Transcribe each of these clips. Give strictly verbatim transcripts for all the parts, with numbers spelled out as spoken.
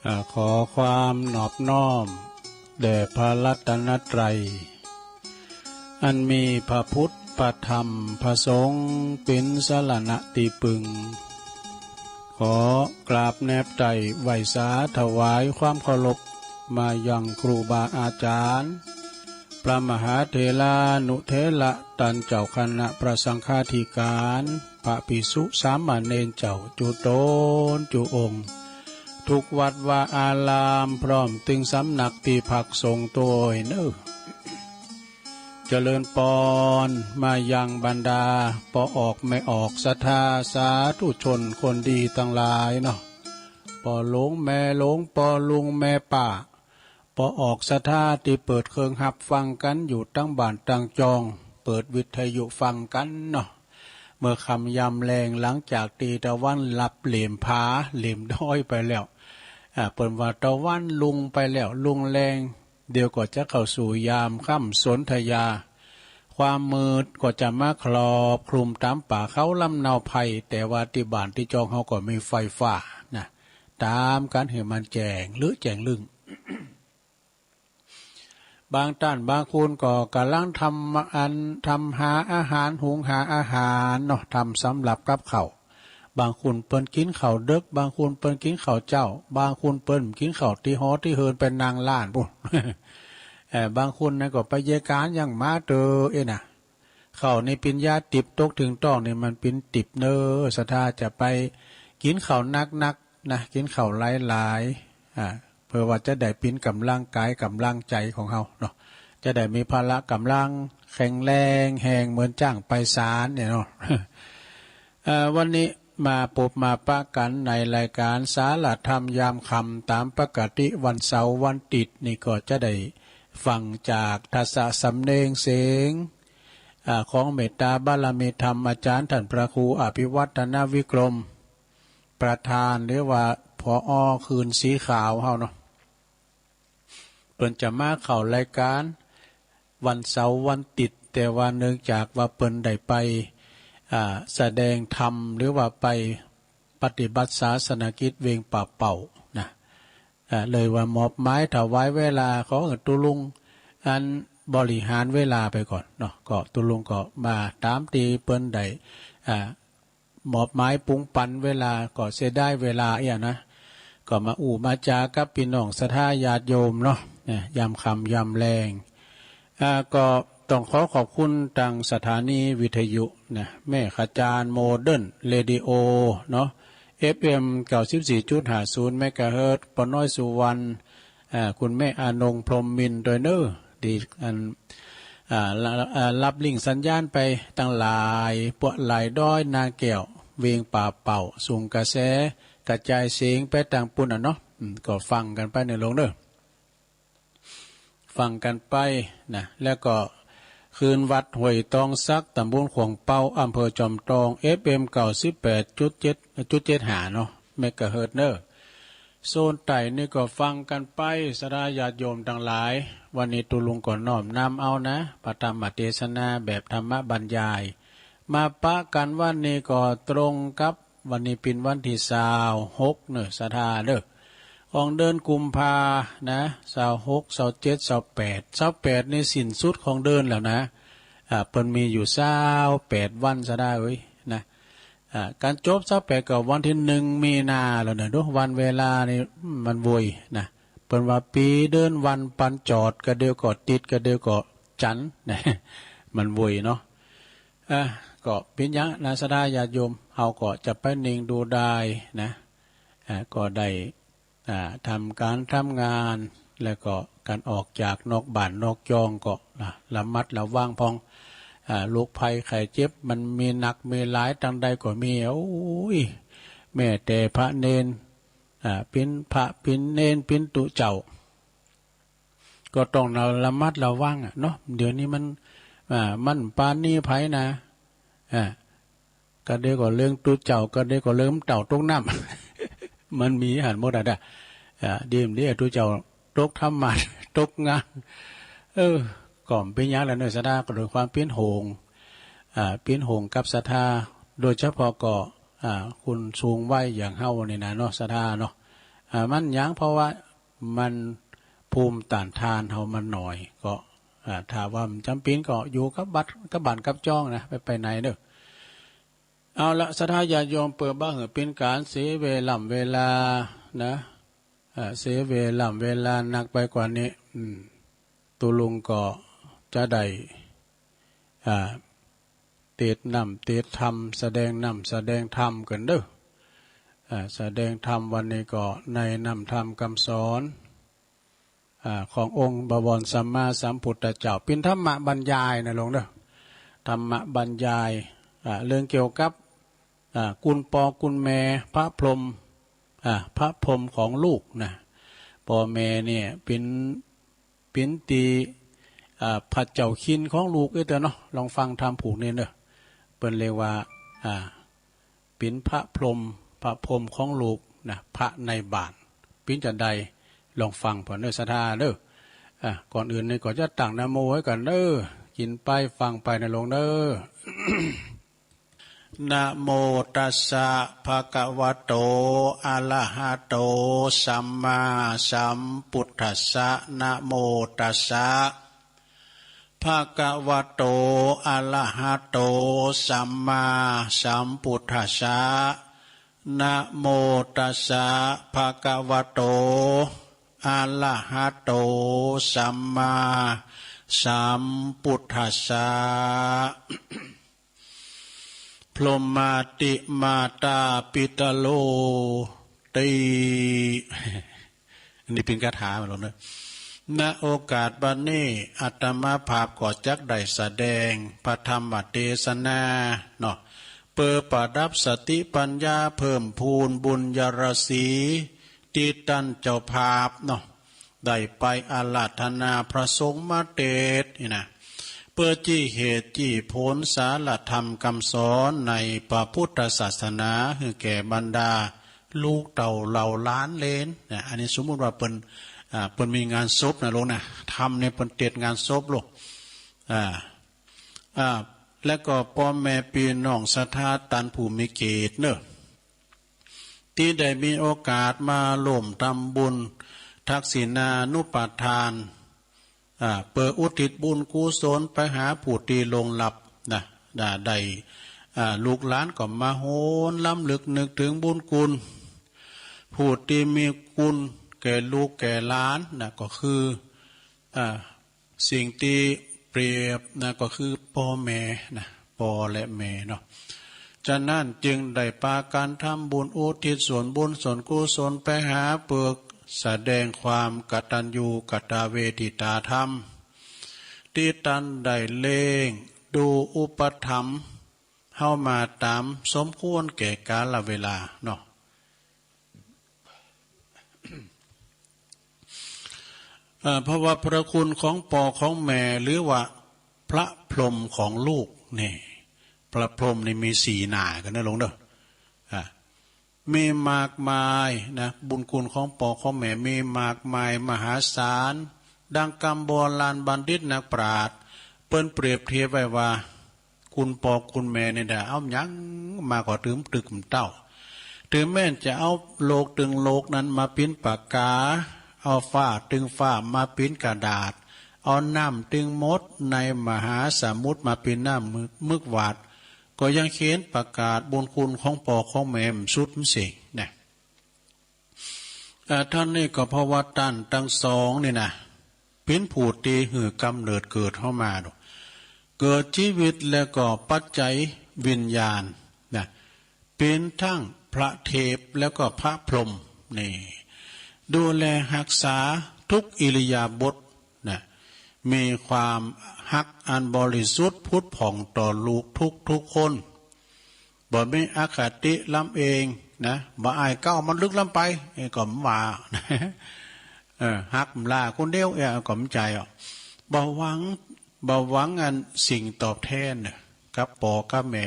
อ่า ขอความนอบน้อมแด่พระรัตนตรัย อันมีพระพุทธ พระธรรม พระสงฆ์ เป๋นสรณะตี้ปึง ขอกราบแนบไตร้ไหว้สาถวายความเคารพมายังครูบาอาจารย์ พระมหาเถรานุเถระ ต้านเจ้าคณะพระสังฆาธิการ พระภิกษุสามเณรเจ้าจุ๊ต๋นจุ๊องค์ ทุกวัดวาอาราม พร้อมตึงสำนักตี้พักสงฆ์ตวยเน่อ เจริญปอนมายังบรรดาป้อออกแม่ออกศรัทธาสาธุชนคนดีตังหลายเนาะ ป้อหลวงแม่หลวง ป้อลุงแม่ป้า ป้อออกศรัทธาตี้เปิดเครื่องฮับฟังกั๋นอยู่ตังบ้านตังจอง เปิดวิทยุฟังกั๋นเนาะ เมื่อค่ำยามแลงหลังจากตี้ตะวันลับเหล่มผาเหล่มดอยไปแล้ว อ่า เปิ้นว่าตะวันลุ่งไปแล้วลุ่งแลง เดี๋ยวก็จะเข้าสู่ยามค่ำสนธยา ความมืดก็จะมาครอบคลุมต๋ามป่าเขาลำเนาไพร แต่ว่าตี้บ้านตี้จองเฮาก็มีไฟฟ้านะ ต๋ามกั๋นหื้อมันแจ้งลึแจ้งลึ่ง บางต้านบางคนก็ก่ำลังทำอัน ทำหาอาหาร หุงหาอาหารเนาะ ทำสำหรับกับข้าว บางคนเปิ้นกิ๋นข้าวเดิ็ก บางคนเปิ้นกิ๋นข้าวเจ๊า บางคนเปิ้นกิ๋นข้าวตี้หอตี้เฮือน ไปนั่งร้านปู๊น เอ่อ บางคนนั้นก็ไปเยียะก๋านยังมาเต๊อะเอ๊ะนะ ข้าวนี่เป๋นยาติบ ตกเถิงต๊องนี่มันเป๋นติบเน่อ ศรัทธาจะไปกิ๋นข้าวนักๆ นะ กิ๋นข้าวหลายๆ อ่า เปื้อว่าจะได้เป๋นก๋ำลังก๋ายก๋ำลังใจ๋ของเฮาเนาะ จะได้มีพละก๋ำลังแข็งแรงแฮงเหมือนจ๊างไปศาลเนี่ยเนาะ เอ่อ วันนี้มาปบมาปะกั๋นในรายก๋านสาระธรรมยามค่ำต๋ามปกติวันเสาร์วันติ๊ดนี่ก็จะได้ฟังจากทศสำเนียงเสียง อ่า ของเมตตาบารมีธรรมอาจ๋ารย์ต้านพระครูอภิวัฒนวิกรม ประธานหรือว่า ผอ.คืนสีขาวเฮาเนาะ เปิ้นจะมาเข้ารายก๋านวันเสาร์วันติ๊ด แต่ว่าเนื่องจากว่าเปิ้นได้ไป อ่า แสดงธรรมหรือว่าไปปฏิบัติศาสนกิจเวงป่าเป้านะ อ่า เลยว่ามอบหมายถวายเวลาของตุ๊ลุง อันบริหารเวลาไปก่อนเนาะ ก็ตุ๊ลุงก็มาต๋ามตี้เปิ้นได้ อ่า มอบหมายปุงปั๋นเวลา ก็เสียดายเวลาเอี้ยนะ ก็มาอู้มาจ๋ากับปี้น้องศรัทธาญาติโยมเนาะ นะ ยามค่ำยามแลง อ่า ก็ต้องขอขอบคุณตางสถานีวิทยุนะ แม่ขจารโมเดิร์นเรดิโอเนาะ เอฟเอ็ม เก้าสิบสี่จุดห้าศูนย์ เมกะเฮิรตซ์ ป้อน้อยสุวรรณ อ่า คุณแม่อนงพรหมมินทร์ตวยเน่อ ตี้อัน อ่า ละ อ่า ฮับลิงก์สัญญาณไปตังหลาย ปวะหลายดอยนาแก้ว เวงป่าเป้า ส่งกระแส กระจายเสียงไปตางปู๊นน่ะเนาะ อืม ก็ฟังกั๋นไปเน่อลุงเน่อ ฟังกั๋นไปนะ แล้วก็คืนวัดห้วยตองสัก ต๋ำบลขวางเปา อำเภอจอมตอง เอฟเอ็ม เก้าสิบแปดจุดเจ็ด จุดเจ็ดห้าเนาะ เมกะเฮิรตซ์เน่อ โซนใต้นี่ก็ฟังกั๋นไป ศรัทธาญาติโยมตังหลาย วันนี้ตุ๊ลุงก็น้อมนำเอานะ พระธรรมเตสนาแบบธรรมบรรยาย มาปะกั๋นวันนี้ก็ตรงกับ วันนี้เป๋นวันตี้ซาวหกเน่อ ศรัทธาเน่อ ของเดือนกุมภานะ ซาวหก ซาวเจ็ด ซาวแปด ซาวแปดนี่สิ้นสุดของเดือนแล้วนะ อ่า เปิ้นมีอยู่ซาวแปดวัน ศรัทธาเอ๋ยนะ อ่า ก๋านจบซาวแปดก็วันตี้หนึ่งมีนาแล้วเน่อ ดูวันเวลานี่ อืม มันไวนะ เปิ้นว่าปี๋เดือนวันปันจอด กะเดี่ยวก็ติ๊ด กะเดี่ยวก็จั๋นนะ มันไวเนาะ อ่ะ ก็เป๋นหยังนะ ศรัทธาญาติโยม เฮาก็จะไปนิ่งดูดายนะ อ่ะ ก็ได้ อ่า ทำก๋านทำงาน แล้วก็ก๋านออกจากนอกบ้านนอกจองก็นะ ระมัดระวังพ่อง อ่า โรคภัยไข้เจ็บมันมีหนักมีหลายตางใดก็มี โอ้ย แม้แต่พระเณร อ่า เป๋นพระเป๋นเณร เป๋นตุ๊เจ้า ก็ต้องระมัดระวังอะเนาะ เดี๋ยวนี้มัน อ่า มันปราณีภัยนะ อ่า กะเดี่ยวก็เรื่องตุ๊เจ้า กะเดี่ยวก็เรื่องเต่าตกน้ำ มันมีหั้นหมดอะนะ อ่า ดีมดีอะ ตุ๊เจ้าตกธรรมาสน์ ตกงาน เออ ก็บ่เป๋นหยังแหละเนาะ ศรัทธา ก็ด้วยความเป๋นห่วง อ่า เป๋นห่วงกับศรัทธา โดยเฉพาะก็ อ่า คนสูงวัยอย่างเฮานี่นะเนาะ ศรัทธาเนาะ อ่า มันหยัง เพราะว่ามัน ภูมิต้านทานเฮามันน้อย ก็ อ่า ถ้าว่ามันจ๋ำเป๋นก็อยู่กับบัด กับบ้านกับจ้องนะ ไป ไปไหนเน่อ เอาละ ศรัทธาญาติโยม เปื้อบ่หื้อเป๋นก๋านเสียเวล่ำเวลานะ อ่า เสียเวล่ำเวลานักไปกว่านี้ อืม ตุ๊ลุงก็จะได้ อ่า เตสน์น้ำเตสน์ธรรม แสดงน้ำแสดงธรรมกั๋นเน่อ อ่า แสดงธรรมวันนี้ก็ในน้ำธรรมกำสอน อ่า ขององค์บวรสัมมาสัมพุทธเจ้า เป๋นธรรมบรรยายนะหลวงเน่อ ธรรมบรรยาย อ่า เรื่องเกี่ยวกับ อ่า คุณป้อคุณแม่ พระพรหม อ่า พระพรหมของลูกนะ ป้อแม่เนี่ยเป๋น เป๋นตี้ อ่า พระเจ้าคิณของลูกเอ้ยเต๊อะเนาะ ลองฟังธรรมผูกนี้เน่อ เปิ้นเรียกว่า อ่า เป๋นพระพรหม พระพรหมของลูกนะ พระในบ้าน เป๋นจาใด ลองฟังผ่อนเน่อ ศรัทธาเน่อ อ่า ก่อนอื่นนี่ก็จะตั้งนะโมไว้ก่อนเน่อ กิ๋นไปฟังไปนะหลวงเน่อ นะโมตัสสะ ภะคะวะโต อะระหะโต สัมมาสัมพุทธัสสะ นะโมตัสสะ ภะคะวะโต อะระหะโต สัมมาสัมพุทธัสสะ นะโมตัสสะ ภะคะวะโต อะระหะโต สัมมาสัมพุทธัสสะ พรหมาติมาตาปิตะโลติ อันนี้เป๋นคาถามาลงเน่อ ณ โอกาสบัดนี้ อาตมาภาพก็จักได้แสดงพระธรรมเตสนาเนาะ เปื้อประดับสติปัญญา เพิ่มพูนบุญญาราศี ตี้ต้านเจ้าภาพเนาะ ได้ไปอาราธนาพระสงฆ์มาเตสน์นี่นะ เปื้อจี้เหตุจี้ผลสาระธรรมกำสอนในพระพุทธศาสนา หื้อแก่บรรดาลูกเต้าเหล่าหลานเหลนนะ อันนี้สมมุติว่าเปิ้น อ่า เปิ้นมีงานศพนะหลวงนะ ธรรมเนี่ยเปิ้นเตสน์งานศพลูก อ่า อ่า และก็ป้อแม่ปี้น้องศรัทธาต้านผู้มีเกียรติเน่อ ตี้ได้มีโอกาสมาร่วมทำบุญทักษิณานุปทาน อ่า เปื้ออุทิศบุญกุศลไปหาผู้ตี้ล่วงลับนะ ได้ ได้ อ่า ลูกหลานก็มาหวนรำลึกนึกเถิงบุญคุณ ผู้ตี้มีคุณแก่ลูกแก่หลานนะ ก็คือ อ่า สิ่งตี้เปรียบนะ ก็คือป้อแม่นะ ป้อและแม่เนาะ ฉะนั้นจึงได้ปากั๋นทำบุญอุทิศส่วนบุญส่วนกุศลไปหา เปื้อแสดงความกตัญญูกตเวทิตาธรรม ตี้ต้านได้เล็งดูอุปถัมภ์เฮามาต๋ามสมควรแก่กาลเวลาเนาะ เอ่อ เพราะว่าพระคุณของป้อของแม่ หรือว่าพระพรหมของลูกนี่ พระพรหมนี่มีสี่หน้ากั๋นเน่อหลวงเน่อ อ่า มีมากมายนะ บุญคุณของป้อของแม่มีมากมายมหาศาล ดังกำโบราณบัณฑิตนักปราชญ์เปิ้นเปรียบเทียบไว้ว่า คุณป้อคุณแม่นี่นะ เอาหยังมาก็ตึงตึกตึงเต้า เถิงแม้นจะเอาโลกตึงโลกนั้นมาเป๋นปากกา เอาฟ้าตึงฟ้ามาเป๋นกระดาษ เอาน้ำตึงมดในมหาสมุทรมาเป๋นน้ำมึก มึกหวาด ก็ยังเขียนประกาศบุญคุณของป้อของแม่บ่สุดมันเสียนะ อ่า ต้านนี้ก็เพราะว่าต้านตังสองนี่นะ เป๋นผู้ตี้หื้อกำเนิดเกิดเฮามาเนาะ เกิดจีวิตแล้วก็ปัจจัยวิญญาณนะ เป๋นตังพระเทพแล้วก็พระพรหมนี่ ดูแลฮักษาทุกอิริยาบถนะ มีความฮักอันบริสุทธิ์ผุดผ่องต่อลูกทุกๆ คน บ่มีอคติลำเอียงนะ บ่อ้ายเก๊ามันลึกล้ำไป เอ้ย ก็บ่ว่า เออ ฮักบ่าคนเดียว เอ้ย ก็บ่ใจ้อะ บ่หวัง บ่หวังอันสิ่งตอบแทนน่ะ กับป้อกับแม่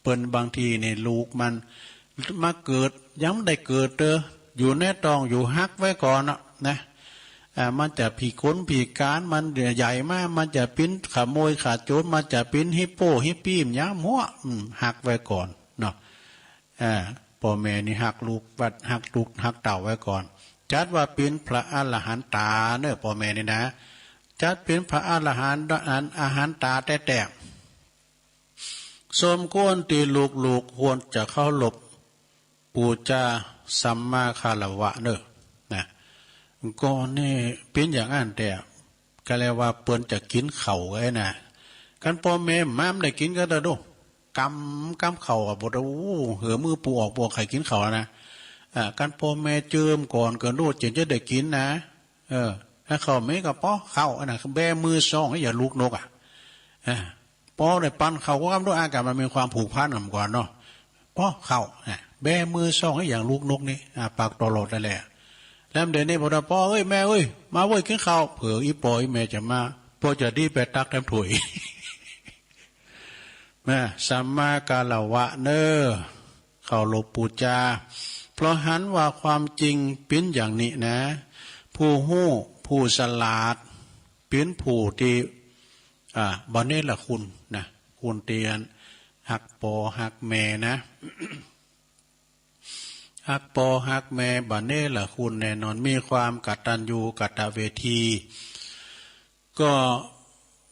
เปิ้น บางทีนี่ลูกมันมาเกิด ยังบ่ได้เกิดเต๊อะ อยู่ในต๊องอยู่ฮักไว้ก่อนน่ะนะ อ่า มันจะพิก๋นพิก๋าน มันใหญ่มา มันจะเป๋นขโมยขโจร มันจะเป๋นฮิปโป้ฮิปปี้ บ่ยามหัว อืม ฮักไว้ก่อนเนาะ อ่า ป้อแม่นี่ฮักลูกวัด ฮักลูกฮักเต้าไว้ก่อน จัดว่าเป๋นพระอรหันตาเน่อ ป้อแม่นี่นะ จัดเป๋นพระอรหันตา อันอรหันตาแต๊ๆ สมควรตี้ลูกๆ ควรจะเคารพปู๋จาสัมมาคารวะเน่อ นะ ก่อนนี่เป๋นอย่างอั้นแต๊ ก็แลว่าเปิ้นจะกิ๋นข้าวไอ้นะ คันป้อแม่มาบ่ได้กิ๋นก็เต๊อะดู กำ กำข้าวอะ บ่ได้ โอ้ เหือมือปูออก บ่ใค่กิ๋นข้าวนะ อ่า คันป้อแม่เจิมก่อนก็โลดเจิ่งจะได้กิ๋นนะ เออ ถ้าข้าวเม็ดก็ปอข้าวอันนั้น แบมือส่อง อย่าลูกนกอะ อ่า ปอได้ปันข้าวก็กำดู อากาศมันมีความผูกพันกันก่อนเนาะ ปอข้าว อ่า แบมือส่อง อย่างลูกนกนี่ อ่า ปากตลอดนั่นแหละ แล้วเดี๋ยวนี้พอได้ ป้อเอ้ย แม่เอ้ย มาเว้ย กิ๋นข้าว เผื่ออี่ป้ออี่แม่จะมา ป้อจะดีไปตักแถมถ้วย นะ สัมมาคารวะเน่อ เคารพปู๋จา เพราะหันว่าความจริงเป๋นอย่างนี้นะ ผู้ฮู้ ผู้ฉลาด เป๋นผู้ตี้ อ่า บ่เนรคุณนะ คุณตี้ฮักป้อฮักแม่นะ ฮักป้อฮักแม่ บ่เนรคุณแน่นอน มีความกตัญญูกตเวที ก็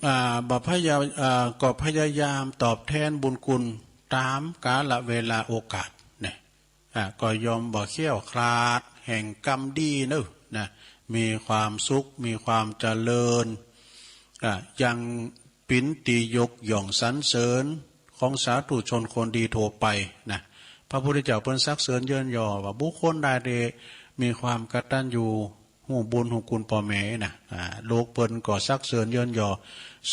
อ่า บ่พยา- อ่า ก็พยายามตอบแทนบุญคุณต๋ามกาลเวลาโอกาสนะ อ่า ก็ยอมบ่เขี้ยวคลาดแห่งกำดีเน่อ นะ มีความสุข มีความเจริญ อ่า ยังเป๋นตี้ยกย่องสรรเสริญของสาธุชนคนดีทั่วไปนะ พระพุทธเจ้าเปิ้นสรรเสริญเยินยอว่าบุคคลใดตี้มีความกตัญญู ฮู้บุญฮู้คุณป้อแม่นะ อ่า ลูกเปิ้นก็สรรเสริญเยินยอ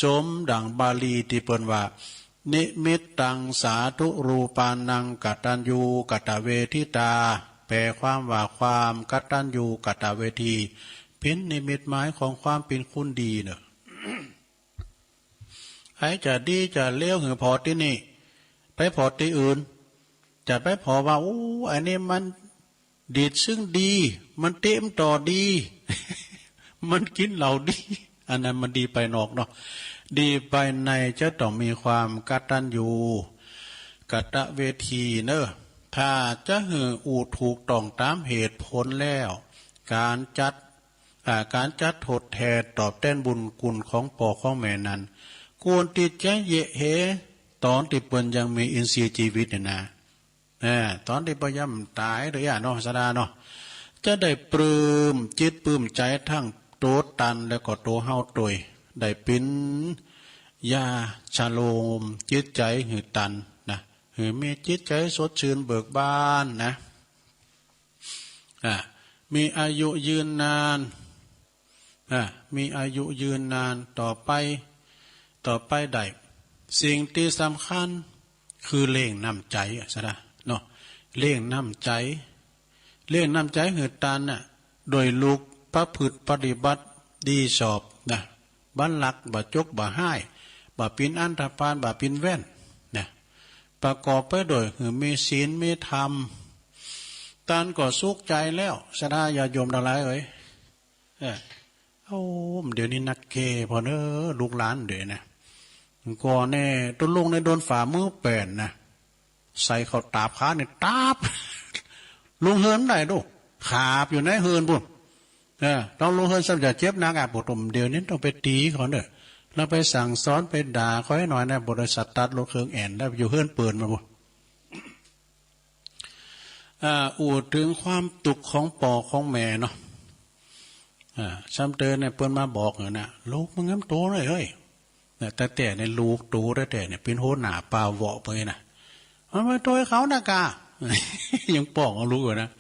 สมดังบาลีตี้เปิ้นว่า นิมิตตังสาธุรูปานัง กตัญญูกตเวทิตา แปลความว่าความกตัญญูกตเวที เป๋นนิมิตหมายของความเป๋นคนดีเน่อ ใผจะดีจะเลวหื้อผ่อตี้นี่ ไปผ่อตี้อื่น จะไปผ่อว่า โอ้ อันนี้มันดีดซึ่งดี มันเต๊ะมันต่อดี มันกิ๋นเหล้าดี อันนั้นมันดีภายนอกเนาะ ดีภายในจะต้องมีความกตัญญูกตเวทีเน่อ ถ้าจะหื้ออู้ถูกต้องต๋ามเหตุผลแล้ว ก๋านจัด อ่า ก๋านจัดทดแทนตอบแตนบุญคุณของป้อของแม่นั้น ควรตี้จะเยียะเหีย ต๋อนตี้เปิ้นยังมีอินทรีย์จีวิตเนี่ยนะ อ่า ต๋อนตี้เปิ้นยังบ่ต๋ายเตื้อเนาะ สดาเนาะ จะได้ปลื้มจิตปลื้มใจ๋ตึงตั๋วตันแล้วก็ตั๋วเฮาตวย ได้เป๋นยาชโลมจิตใจ๋หื้อตันนะ หื้อมีจิตใจ๋สดชื่นเบิกบานนะ อ่า มีอายุยืนนาน อ่า มีอายุยืนนานต่อไป ต่อไปได้ สิ่งตี้สำคัญคือเลี้ยงน้ำใจ๋อะ สดาเนาะ เลี้ยงน้ำใจ๋ เลี้ยงน้ำใจ๋หื้อตันน่ะ โดยลูกประพฤติปฏิบัติดีชอบนะ บ่ลัก บ่จก บ่ฮ้าย บ่เป๋นอันธพาล บ่เป๋นแว่นนะ ประกอบไปโดยหื้อมีศีล มีธรรม ตันก็สุขใจ๋แล้ว สดาญาติโยมตังหลายเอ๋ย เออ โอ้ เดี๋ยวนี้นักแก่ผ่อเน่อ ลูกหลานเดี๋ยวนะ ก่อนแน่ ตุ๊ลุงในโดนฝ่ามือแป๋นนะ ใส่เข้าต๋าบขาเนี่ย ต๋าบ ลงเฮือนได้ดู ขาบอยู่ในเฮือนปู้น เออ ต้องลงเฮือนซ้ำจะเจ็บหนักอะ ปวดหัว เดี๋ยวนี้ต้องไปตี๋เขาเน่อ แล้วไปสั่งสอน ไปด่าเขาหน้อยนะ บ่ได้สตาร์ทรถเครื่องแอ่นได้ อยู่เฮือนเปิ้นมาปู้น อ่า อู้เถิงความตุ๊กข์ของป้อของแม่เนาะ อ่า ซ้ำเติมเนี่ยเปิ้นมาบอกเนี่ยนะ ลูกมึงแหมโตเลยเฮ้ย นะ แต่แต่เนี่ยลูกโตแต่แต่เนี่ยเป๋นหัวหน้าป่าเวาะไปนะ มันมาโตยเขานะกา ยังป้องเอาลูกอยู่นะ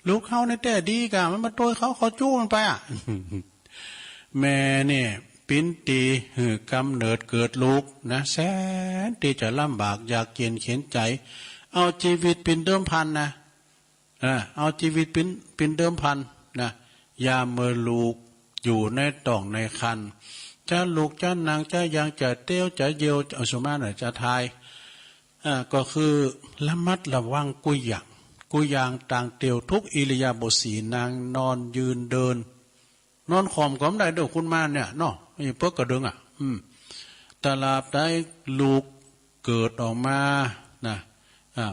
ลูกเขาเนี่ยแต่ดีกา มันมาโตยเขา เขาจู้มันไปอะ แม่เนี่ยเป๋นตี้หื้อกำเนิดเกิดลูกนะ แสนตี้จะลำบากยากเย็นเข็ญใจ๋ เอาจีวิตเป๋นเดิมพันนะ เออ เอาจีวิตเป๋น เป๋นเดิมพันนะ ยามเมื่อลูกอยู่ในต๊องในครรภ์ จะลุกจะนั่งจะย่างจะเตียวจะเยียว เอาสุมาหน่อยจะถ่าย อ่า ก็คือระมัดระวังกู้อย่าง กู้อย่างต่างเตียว ทุกอิริยาบถสี่ นั่งนอนยืนเดิน นอนค่อมก็บ่ได้เด้อคุณมารเนี่ยเนาะ ไอ้เปิ๊กกระเดิงอะ อืม ตราบใดลูกเกิดออกมานะ อ่า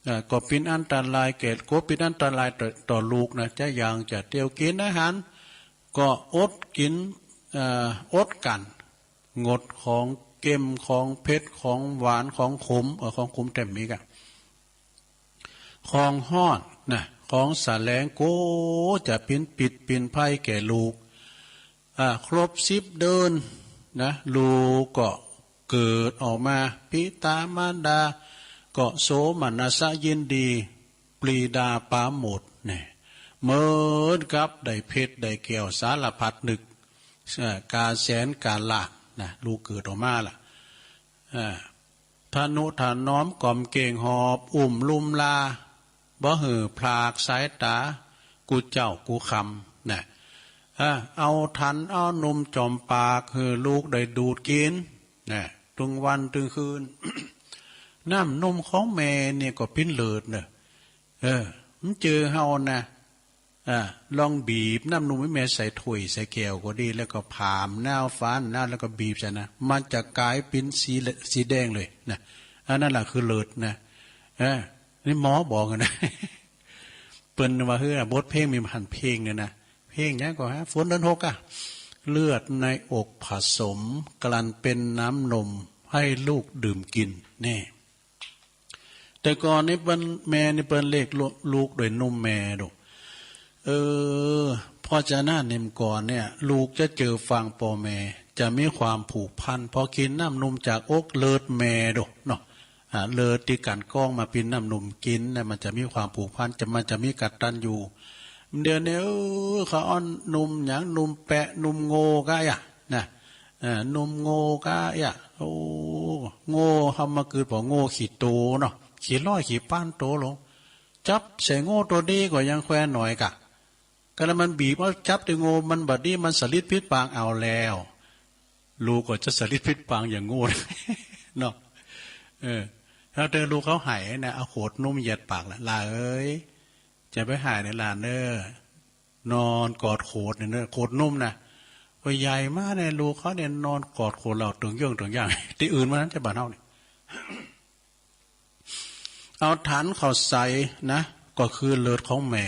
อ่า ก็เป๋นอันตรายแก่ กั๋วเป๋นอันตรายต่อ ต่อลูกนะ จะหยั่งจะเตียว กิ๋นอาหารก็อดกิ๋น เอ่อ อดกลั้น งดของเค็ม ของเผ็ด ของหวาน ของขม เออ ของขมแต๊บ่มีก่ะ ของฮ้อนนะ ของแสลง กั๋วจะเป๋นพิษเป๋นภัยแก่ลูก อ่า ครบสิบเดือนนะ ลูกก็เกิดออกมา ปิตามารดาก็โสมนัสยินดี ปรีดาปราโมทย์เนี่ย เหมือนกับได้เพชรได้แก้วสารพัดนึก เอ่อ กาแสนกาล้านนะ ลูกเกิดออกมาละ อ่า ทะนุถนอมก๋อมเก๋งหอบ อุ้มลุมลา บ่หื้อพลากสายต๋า กู้เจ๊ากู้ค่ำนะ อ่า เอาถันเอานมจ่อมปาก หื้อลูกได้ดูดกิ๋นนะ ตึงวันตึงคืน น้ำนมของแม่เนี่ยก็เป๋นเลือดเน่อ เออ มันเจอเฮานะ อ่า ลองบีบน้ำนมหื้อแม่ใส่ถ้วยใส่แก้วก็ดี แล้วก็ผ่ามน้ำ ฝานน้ำ แล้วก็บีบใส่นะ มันจะก๋ายเป๋นสีเหลือง สีแดงเลยนะ อันนั้นแหละคือเลือดนะ เออ นี่หมอบอกนะ เปิ้นว่า เฮ้ย บทเพลงมีหันเพลงเนี่ยนะ เพลงหยังก็ฮะ ฝนเดือนหกอะ เลือดในอกผสม กลั่นเป็นน้ำนมให้ลูกดื่มกิน นี่ แต่ก่อนนี่เปิ้น แม่นี่เปิ้นเรียกลูก ลูกด้วยนมแม่ดู เออ เพราะฉะนั้นนี่ก่อนเนี่ย ลูกจะเจือฟังป้อแม่ จะมีความผูกพัน พอกิ๋นน้ำนมจากอกเลือดแม่ดูเนาะ อ่า เลือดตี้กลั่นกรองมาเป๋นน้ำนมกิ๋นนะ มันจะมีความผูกพัน จะ มันจะมีกตัญญู เดี๋ยวนี้ เออ เขาเอานมหยัง นมแปะ นมโง่กะอะนะ เออ นมโง่กะอะ โอ้ โง่ เฮามาเกิดป้อโง่ขี้โตเนาะ ขี้ร้อยขี้ปานโตลง จับใส่โง่โตนี้ก็ยังแควหน่อยกะ กะละมันบีบเอาจับตี้โง่มันบ่ดี มันสะหลิดผิดปางเอาแล้ว ลูกก็จะสะหลิดผิดปางอย่างโง่เนาะ เออ ถ้าเจอลูกเขาไห้นะ เอาโขดนมเหยียดปากละ หล่าเอ๋ย จะไปไห้ในหล่าเน่อ นอนกอดโขดเนี่ยเน่อ โขดนมนะ ว่าใหญ่มาเนี่ย ลูกเขาเนี่ยนอนกอดโขดเฮาตึงเยิ่งตึงย่าง ตี้อื่นวันนั้นจะบ้านเฮาเนี่ย เอาถันเข้าใส่นะ ก็คือเลือดของแม่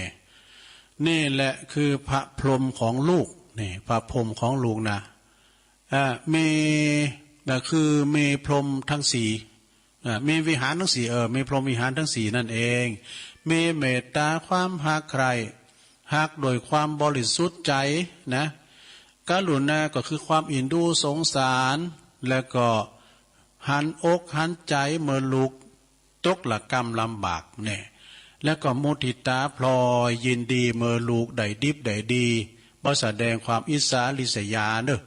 นี่แหละคือพระพรหมของลูก นี่พระพรหมของลูกนะ อ่า มี ก็คือมีพรหมทั้งสี่ อ่า มีวิหารทั้งสี่ เออ มีพรหมวิหารทั้งสี่นั่นเอง มีเมตตา ความฮักใคร่ ฮักโดยความบริสุทธิ์ใจ๋นะ กรุณาก็คือความเอ็นดูสงสาร แล้วก็หันอกหันใจ๋เมื่อลูกตกระกำลำบากเนี่ย แล้วก็มุทิตาพลอยยินดีเมื่อลูกได้ดิบได้ดี บ่แสดงความอิจฉาริษยาเน่อ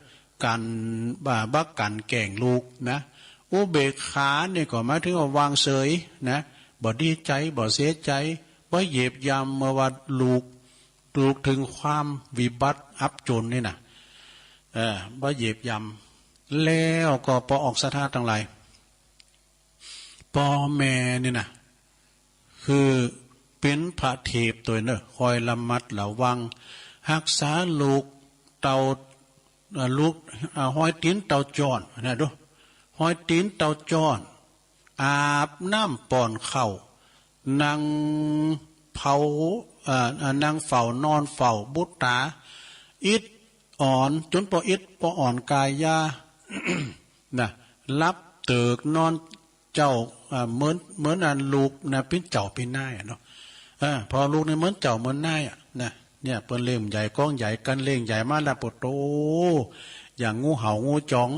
กั๋น บ่า บ่กั๋นแกล้งลูกนะ อุเบกขาเนี่ยก็หมายถึงว่าวางเฉยนะ บ่ดีใจ๋ บ่เสียใจ๋ บ่เหยียบย่ำเมื่อว่าลูก ลูกถึงความวิบัติอับจนนี่นะ เออ บ่เหยียบย่ำ แล้วก็ปอออกศรัทธาตังหลาย ป้อแม่นี่นะ คือเป๋นพระเทพตวยเน่อ คอยระมัดระวัง ฮักษาลูกเต้า เอ่อ ลูก เอ่อ ฮอยตี๋นเต้าจ้อนนะดู ฮอยตี๋นเต้าจ้อน อาบน้ำป้อนข้าว นั่งเฝ้า เอ่อ เอ่อ นั่งเฝ้านอนเฝ้าบุตรต๋า อิดอ่อน จ๋นปออิดปออ่อนก๋ายา นะ หลับเติกนอนเจ้า อ่า เหมือน เหมือนอันลูกนะ เป๋นเจ้าเป๋นนายอะเนาะ เออ ป้อลูกนี่เหมือนเจ้าเหมือนนายอะนะ เนี่ย เปิ้นเลี้ยงใหญ่ก้องใหญ่ กั๋นเลี้ยงใหญ่มาแล้ว โปะโต อย่างงูเห่างูจ๋อง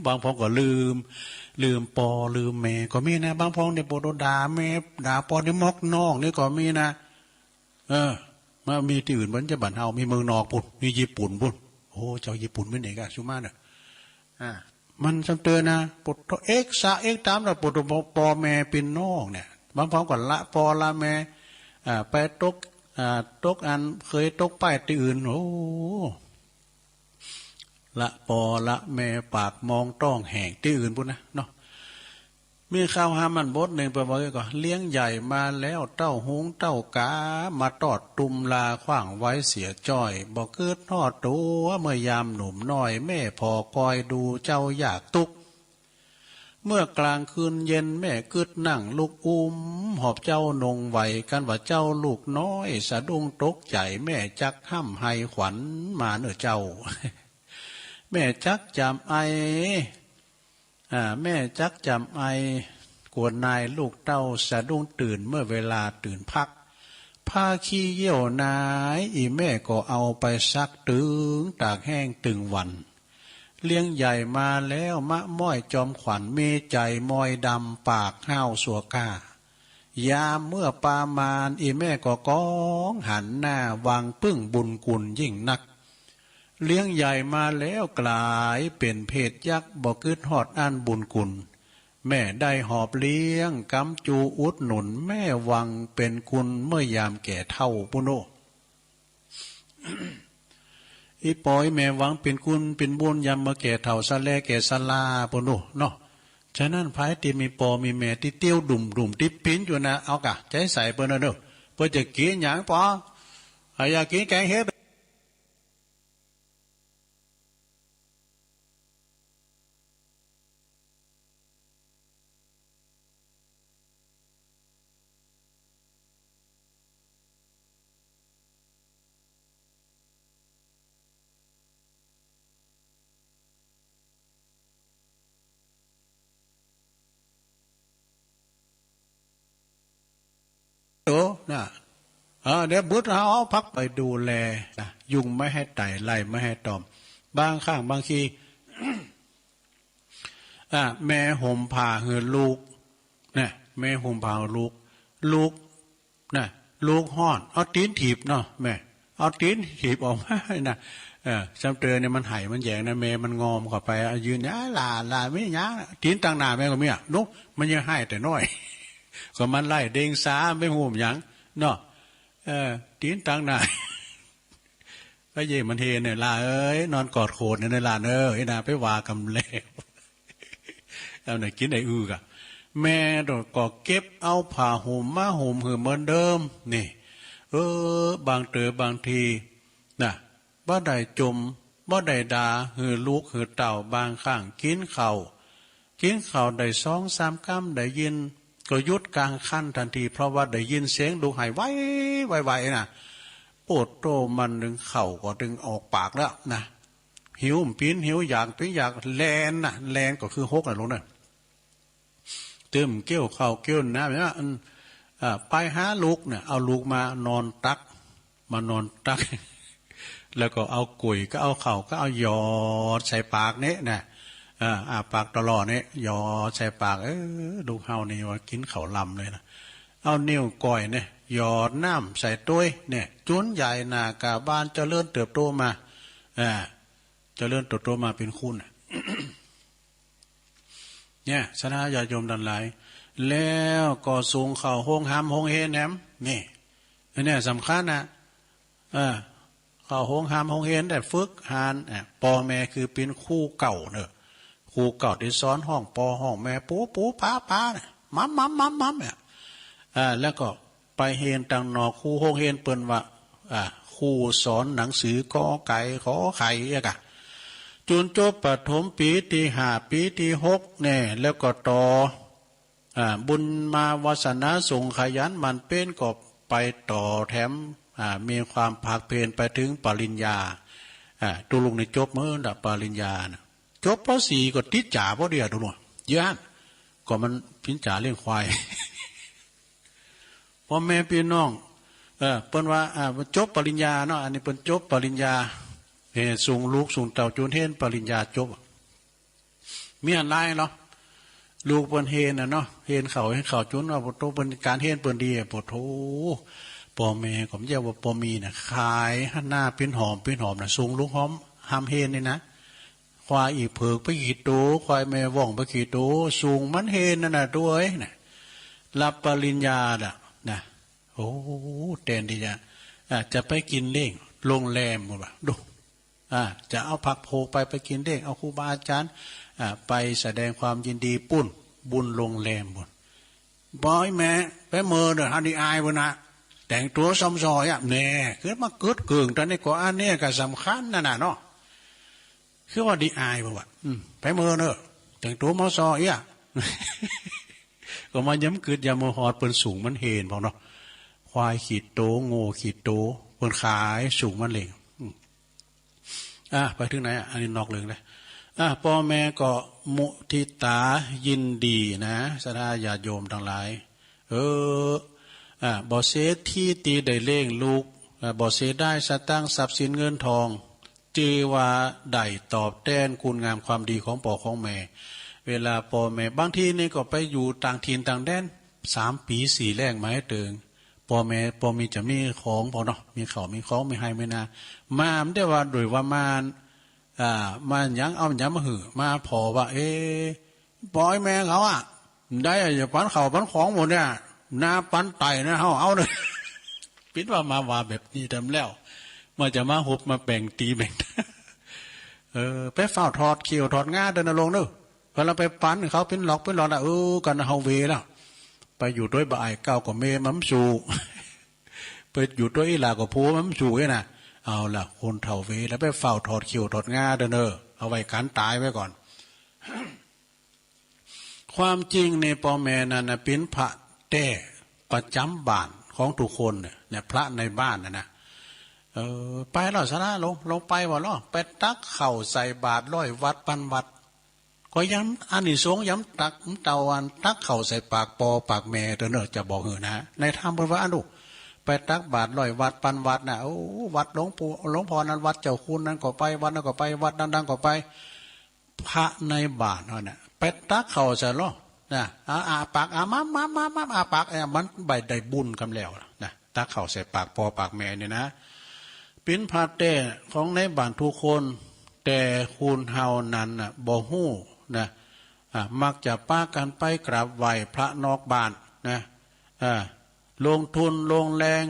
บางพ่องก็ลืม ลืมป้อลืมแม่ก็มีนะ บางพ่องเนี่ย โปะโต ด่าแม่ด่าป้อนี่มอกนอกนี่ก็มีนะ เออ มามีตี้อื่นบ่ จะบ้านเฮา มีเมืองนอกปู้น มีญี่ปุ่นปู้น โอ้ เจ้าญี่ปุ่นเป๋นเอกอะ สุมาเน่อ อ่า มันซ้ำเตือนนะ โปะโต เอกสะเอกต๋ามแล้ว โปะโต ป้อแม่เป๋นนอกเนี่ย บางพ่องก็ละป้อละแม่ อ่า ไปตก อ่า ตกอัน เขยตกป้ายตี้อื่น โอ้ ละป้อละแม่ ปากมองต๊องแห้งตี้อื่นปู้นนะเนาะ มีข่าวหามันบทนึ่ง เปิ้นว่าก็ เลี้ยงใหญ่มาแล้วเต้าฮุงเต้ากา มาตอดตุมลาขว้างไว้เสียจ้อย บ่กึ๊ดฮอดตั๋วเมื่อยามหนุ่มน้อย แม่ผ่อคอยดูเจ้ายากตุ๊กข์ เมื่อกลางคืนเย็นแม่กึ๊ดนั่งลุกอุ้มหอบเจ้านงไหว กันว่าเจ้าลูกน้อยสะดุ้งตกใจ๋ แม่จักฮ่ำไห้ขวัญมาเน่อเจ้า แม่จักจำไอ อ่า แม่จักจำไอ กลัวนายลูกเต้าสะดุ้งตื่นเมื่อเวลาตื่นพัก ผ้าขี้เยี่ยวนาย อี่แม่ก็เอาไปซักตึงตากแห้งตึงวัน เลี้ยงใหญ่มาแล้วมะม้อยจอมขวัญ มีใจ๋มอยดำปากห้าวสัวก้า ยามเมื่อปามาณ อี่แม่ก็ก้องหันหน้าหวังปึ้งบุญคุณยิ่งนัก เลี้ยงใหญ่มาแล้วกลายเป๋นเพศยักษ์ บ่กึ๊ดฮอดอั้นบุญคุณ แม่ได้หอบเลี้ยงก๊ำจูอุดหนุน แม่หวังเป๋นคุณเมื่อยามแก่เฒ่าปู้นโอ้ อี่ปออี่แม่หวังเป๋นคุณเป๋นบุญยามเมื่อแก่เฒ่าซะแลแก่ซะลาปู้นโอ้เนาะ ฉะนั้นใผตี้มีปอมีแม่ตี้เตี้ยวดุ่มๆ ตี้ปิ๊นอยู่นะ เอาก่ะ ใจ๋ใส่เปิ้นเน่อ เปิ้นจะกิ๋นหยังปอ อ่ะ อยากกิ๋นแกงเห็ด โตนะ เออ เดี๋ยวบึดเอา เอาพักไปดูแลนะ ยุงไม่ให้ไต่ ไล่ไม่ให้ตอม บางครั้งบางที อ่ะ แม่ห่มผ้าหื้อลูก นะ แม่ห่มผ้าหื้อลูก ลูก นะ ลูกฮ้อน เอาตี๋นถีบเนาะ แม่ เอาตี๋นถีบออกมานะ เออ ซ้ำเตอเนี่ยมันไห้มันแหยงนะ แม่มันงอมเข้าไป เอายืน "อ้า หล่า หล่า มีหยัง" ตี๋นตังหน้าแม่ก็มีอะ นุ๊ก มันยังไห้แต่น้อย ก็มันไล่เด็งสา ไม่ฮู้หยังเนาะ เออ ตี๋นตังหน้า ก็เย่มันเฮเนี่ย "หล่าเอ๋ย นอนกอดโขดเนี่ยนะหล่านเอ๋ย" นะ ไปว่าก่ำแล้ว เอาไหนกิ๋นไอ้อือกะ แม่ก็เก็บเอาผ้าห่มมาห่มหื้อเหมือนเดิม นี่ เออ บางเต๋อบางที นะ บ่ได้จ่ม บ่ได้ด่า หื้อลูกหื้อเต้า บางครั้งกิ๋นข้าว กิ๋นข้าวได้สองสามกำ ได้ยิน ก็หยุดกลางคั้นตันที เพราะว่าได้ยินเสียงลูกไห้ไว ไวๆ นะ โอ้โต มันนึ่งข้าวก็นึ่งออกปากแล้วนะ หิวปิ๊นหิว อยากปิ๊นอยาก แล่นนะ แล่นก็คือหกนะลูกนะ ตึมเกี้ยวข้าวเกี้ยวน้ำเนี่ย อัน อ่า ไปหาลูกเนี่ย เอาลูกมานอนตัก มานอนตัก แล้วก็เอาก๋วยก็เอาข้าวก็เอาหยอดใส่ปากเนี่ยนะ อ่า อ้าปากตลอดเนี่ย หยอดใส่ปาก เออ ลูกเฮานี่ว่ากิ๋นข้าวลำเลยนะ เอานิ้วก้อยเนี่ย หยอดน้ำใส่ตวยเนี่ย จุนใหญ่หน้ากาบานเจริญเติบโตมา อ่า เจริญเติบโตมาเป๋นคนน่ะ เนี่ย สนญาติโยมตังหลาย แล้วก็ส่งเข้าโฮงฮำโฮงเฮนแหม นี่ อันเนี้ยสำคัญนะ เออ เข้าโฮงฮำโฮงเฮนได้ฝึกหัด อ่ะ ป้อแม่คือเป๋นครูเก่าเนาะ ครูเก่าตี้สอนฮ้องป้อฮ้องแม่ ปู๋ปู๋ป๋าป๋าเนี่ย มัมมัมมัมมัมเนี่ย อ่า แล้วก็ไปเฮนตังนอก ครูโฮงเฮนเปิ้นว่า อ่า ครูสอนหนังสือกอไก่ขอไข่เอี้ยกะ จุนจบประถมปี๋ตี้ห้า ปี๋ตี้หกแน่ แล้วก็ต่อ อ่า บุญมาวาสนาส่ง ขยันหมั่นเพียรก็ไปต่อแถม อ่า มีความภาคเพียรไปเถิงปริญญา อ่า ตุ๊ลุงนี่จบเมินละปริญญาน่ะ จบ ป.สี่ ก็ติดจ๋าพอดีอะตุ๊ลุง เย้ย ก็มันปิ้นจ๋าเลี้ยงควาย ป้อแม่ปี้น้อง เออ เปิ้นว่า อ่า จบปริญญาเนาะ อันนี้เปิ้นจบปริญญา เฮนส่งลูกส่งเต้าจุนเฮนปริญญาจบ มีอันหลายเนาะ ลูกเปิ้นเฮนน่ะเนาะ เฮนเข้า เฮนเข้าจุนว่า โอ้โต เปิ้นก๋านเฮนเปิ้นดีอะ โอ้โต ป้อแม่ก็บ่ใจ้ว่าป้อมีน่ะ ขายหน้าปิ้นหอม ปิ้นหอมน่ะ ส่งลูกหอม หำเฮนนี่นะ ควายอีเผิกไปกี่โต ควายแม่ว่องไปกี่โต ส่งมันเฮนนั่นน่ะ โตเอ้ยน่ะ รับปริญญาน่ะ นะ โอ้ แตนตี้จะ อ่า จะไปกิ๋นเลี้ยงโฮงแรม ว่า ดู อ่า จะเอาพรรคพวกไป ไปกิ๋นเลี้ยง เอาครูบาอาจ๋ารย์ อ่า ไปแสดงความยินดีปุ้น บุญโฮงแรมปุ้น บอกแม่ ไปเมินเน่อ หันตี้อายปุ้นนะ แต่งตั๋วซ่อมซ่อยอะ แน่ คือมาเกิดเกิ่งต๋อนนี้ก็ อันนี้ก็สำคัญนั่นน่ะเนาะ คือว่าตี้อายปุ้นว่า อืม ไปเมินเน่อ แต่งตั๋วมอซอเอี้ย ก็มาย้ำกึ๊ดย้ำมาฮอดเปิ้นสูงมันเฮนพองเนาะ ควายขี้โต งัวขี้โต เปิ้นขายสูงมันเล็ง อืม อ่ะ ไปเถิงไหนอ่ะ อันนี้นอกเรื่องแล้ว อ่ะ ป้อแม่ก็มุทิตายินดีนะ ศรัทธาญาติโยมตังหลาย เออ อ่ะ บ่เสียตี้ตี้ได้เลี้ยงลูก อ่ะ บ่เสียดายสตางค์ทรัพย์สินเงินทอง จื้อว่าได้ตอบแตนคุณงามความดีของป้อของแม่ เวลาป้อแม่ บางทีนี่ก็ไปอยู่ต่างถิ่นต่างแดน สามปี๋สี่แล้งมาหื้อเติง ป้อแม่ ป้อมีจะมีของพองเนาะ มีข้าวมีของ มีไฮ่มีนา มา บ่ได้ว่าโดยว่ามา อ่า มาหยัง เอาหยังมาหื้อ มาผ่อว่า เอ๊ะ ป้อแม่เขาอะ ได้ อย่าปันข้าวปันของหมดเนี่ย นาปันไต่นะ เฮาเอาเนี่ย ปิดว่ามาว่าแบบนี้เติมแล้ว มันจะมาหุบมาแบ่งตี้แบ่ง เออ ไปเฝ้าถอดเขี้ยวถอดงาเด้อนะโลงเนาะ พอเฮาไปปันเขาเป๋นหลอกเป๋นหลอนละ เออ กั๋นเฮาเวละ ไปอยู่ตวยบ่าอ้ายเก้าก็เมมันบ่สู้ ไปอยู่ตวยอี้หล้าก็ผัวมันบ่สู้เอ้ยนะ เอาละ คนเฒ่าเวละ ไปเฝ้าถอดเขี้ยวถอดงาเด้อเนาะ เอาไว้กั๋นต๋ายไว้ก่อน ความจริงนี่ป้อแม่นั้นน่ะเป๋นพระแต๊ประจ๋ำบ้านของกู้คนเนี่ย เนี่ย พระในบ้านน่ะนะ เออ ไปลอศรัทธา ลง ลงไปว่าลอ ไปตักข้าวใส่บาตรร้อยวัตรปันวัตร ก็ยังอานิสงส์ยังตัก เต้าอันตักข้าวใส่ปากป้อปากแม่เต้อเนาะ จะบอกหื้อนะ ในธรรมเปิ้นว่าอั้นลูก ไปตักบาตรร้อยวัตรปันวัตรน่ะ โอ้ วัดหลวงปู่ หลวงพ่อนั้น วัดเจ้าคุณนั้นก็ไป วัดนั้นก็ไป วัดดังๆก็ไป พระในบ้านเฮาเนี่ย ไปตักข้าวใส่ลอ นะ อา อาปาก อา มา มา มา มา อาปาก เอ้ย มันบ่ได้บุญกำแล้วนะ ตักข้าวใส่ปากป้อปากแม่เนี่ยนะ เป๋นพระแต๊ของในบ้านกู้คน แต่คนเฮานั้นน่ะ บ่ฮู้นะ อ่ะ มักจะปากั๋นไปกราบไหว้พระนอกบ้านนะ อ่ะ ลงทุนลงแฮง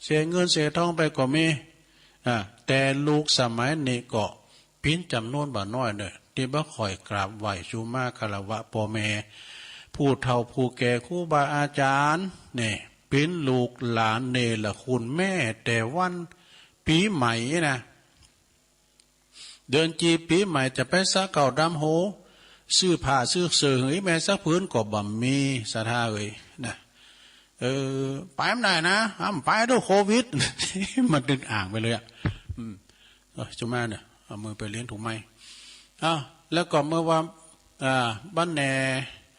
เสียเงินเสียทองไปก็มี อ่ะ แต่ลูกสมัยนี้ก็เป๋นจ๋ำนวนบ่น้อยเนาะ ตี้บ่ค่อยกราบไหว้สุมาคารวะป้อแม่ ผู้เฒ่าผู้แก่ครูบาอาจ๋ารย์เนี่ย เป๋นลูกหลานเนรคุณแม่แต่วันปี๋ใหม่นะ เดือนจีบปี๋ใหม่จะไปสระเก๊าดำหัว ซื้อผ้าซื้อเสื้อหื้อแม่สักผืนก็บ่มี ศรัทธาเอ๋ยนะ เออ ไปบ่ได้นะ ห้ามไปเด้อโควิด มันดึงอ่างไปเลยอะ อืม เออ จุมาเนี่ย เอามือไปเลี้ยงถุงไม้ อ้าว แล้วก็เมื่อว่า อ่า บัดแน่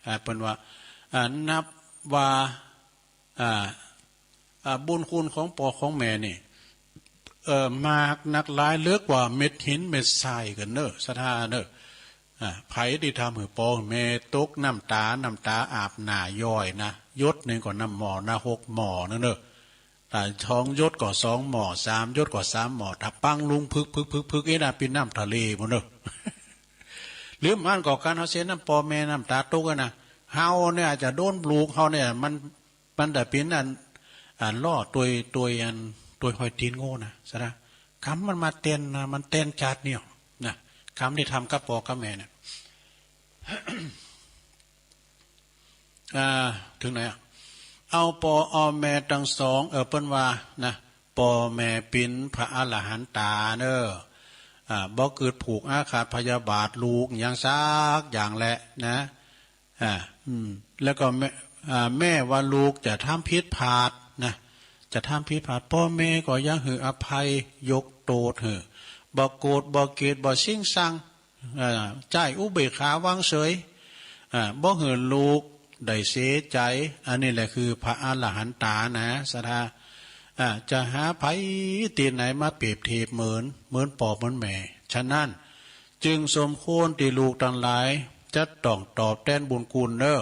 อ่า เปิ้นว่า อ่า นับว่า อ่า อ่า บุญคุณของป้อของแม่นี่ เอ่อ มากนักหลายเหลือกว่าเม็ดหินเม็ดทรายกั๋นเนาะ ศรัทธาเนาะ อ่า ใผตี้ทำหื้อป้อหื้อแม่ตกน้ำตา น้ำตาอาบหน้าย้อยนะ หยดนึ่งก็น้ำหม้อนะ หกหม้อนั่นเนาะ ถ้าสองหยดก็สองหม้อ สามหยดก็สามหม้อ ถ้าปังลุงผึก ผึก ผึก ผึก เอ๊ะนะ เป๋นน้ำทะเลหมดเนาะ หรือบ่อั้นก็ก๋านเฮาเสียน้ำป้อแม่น้ำตาตกอะนะ เฮาเนี่ยจะโดนลูกเฮาเนี่ย มัน มันจะเป๋นอัน อันล่อตวย ตวยอัน ตวยฮอยตี๋นโง่นะ ศรัทธา กรรมมันมาเต้นนะ มันเต้นจาตินี้นะ กรรมตี้ทำกับป้อกับแม่เนี่ย อ่า เถิงไหนอะ เอาป้อเอาแม่ตังสอง เออ เปิ้นว่านะ ป้อแม่เป๋นพระอรหันตาเนาะ อ่า บ่กึ๊ดผูกอาฆาตพยาบาทลูกหยังสักอย่างแลนะ อ่า อืม แล้วก็แม่ อ่า แม้ว่าลูกจะทำผิดพลาดนะ จะทำผิดพลาด ป้อแม่ก็ยังหื้ออภัย ยกโต้ษหื้อ บ่โกรธ บ่เกลียด บ่ซิงซัง อ่า ใจ๊อุเบกขาวางเฉย อ่า บ่หื้อลูกได้เสียใจ๋ อันนี้แหละคือพระอรหันตานะ ศรัทธา อ่า จะหาใผตี้ไหนมาเปรียบเทียบเหมือน เหมือนป้อเหมือนแม่ ฉะนั้น จึงสมควรตี้ลูกตังหลายจะต้องตอบแตนบุญคุณเนาะ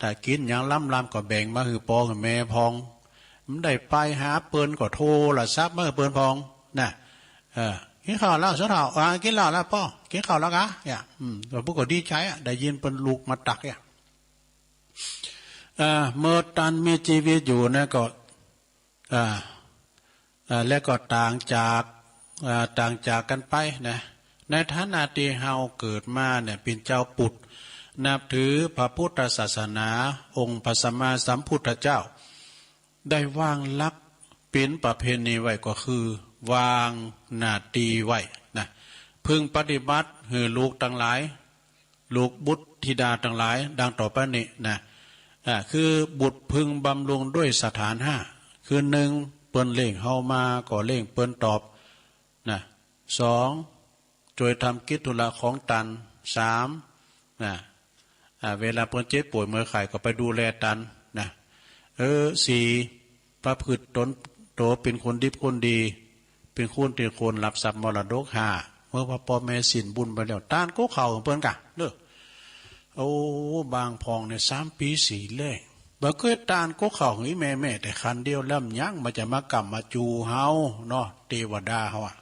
ถ้ากิ๋นหยังล้ำๆก็แบ่งมาหื้อป้อหื้อแม่พ่อง บ่ได้ไปหาเปิ้นก็โทรศัพท์มาหื้อเปิ้นพ่องนะ เออ กิ๋นข้าวแล้วสาวเฒ่า อ่า กิ๋นแล้วล่ะป้อ กิ๋นข้าวแล้วกา เนี่ย อืม ก็เปิ้นก็ดีใจ๋อะ ได้ยินเปิ้นลูกมาตักเนี่ย อ่า เมื่อตันมีจีวิตอยู่นะก็ อ่า อ่า แล้วก็ต่างจาก อ่า ต่างจากกั๋นไปนะ ในฐานะตี้เฮาเกิดมาเนี่ย เป๋นจาวปุถ นับถือพระปุทธศาสนา องค์พระสัมมาสัมพุทธเจ้า ได้วางหลักเป๋นประเพณีไว้ก็คือ วางหน้าตี้ไว้นะ พึงปฏิบัติหื้อลูกตังหลาย ลูกบุตร ธิดาตังหลาย ดังต่อไปนี้นะ อ่า คือบุตรพึงบำรุงด้วยสถานห้า คือหนึ่ง เปิ้นเล่งเฮามาก็เล่งเปิ้นตอบนะ สอง จ้วยทำกิจธุระของตัน สาม นะ อ่า เวลาเปิ้นเจ็บป่วยเมื่อยไข้ก็ไปดูแลตันนะ เออ สี่ ประพฤติตนโตเป๋นคนดิบคนดี เป๋นคนตี้ควรฮับทรัพย์มรดก ห้า เมื่อว่าป้อแม่สิ้นบุญไปแล้ว ต้านก๊กข้าวเปิ้นก่ะเน่อ โอ้ บางพ่องเนี่ย สามปี๋สี่แล้ง บ่เกยต้านก๊กข้าวหื้อแม่แม้แต่ครั้นเดียว แล้วยังมาจะมาก้ำมาจู๋เฮาเนาะ เตวดาเฮาอะ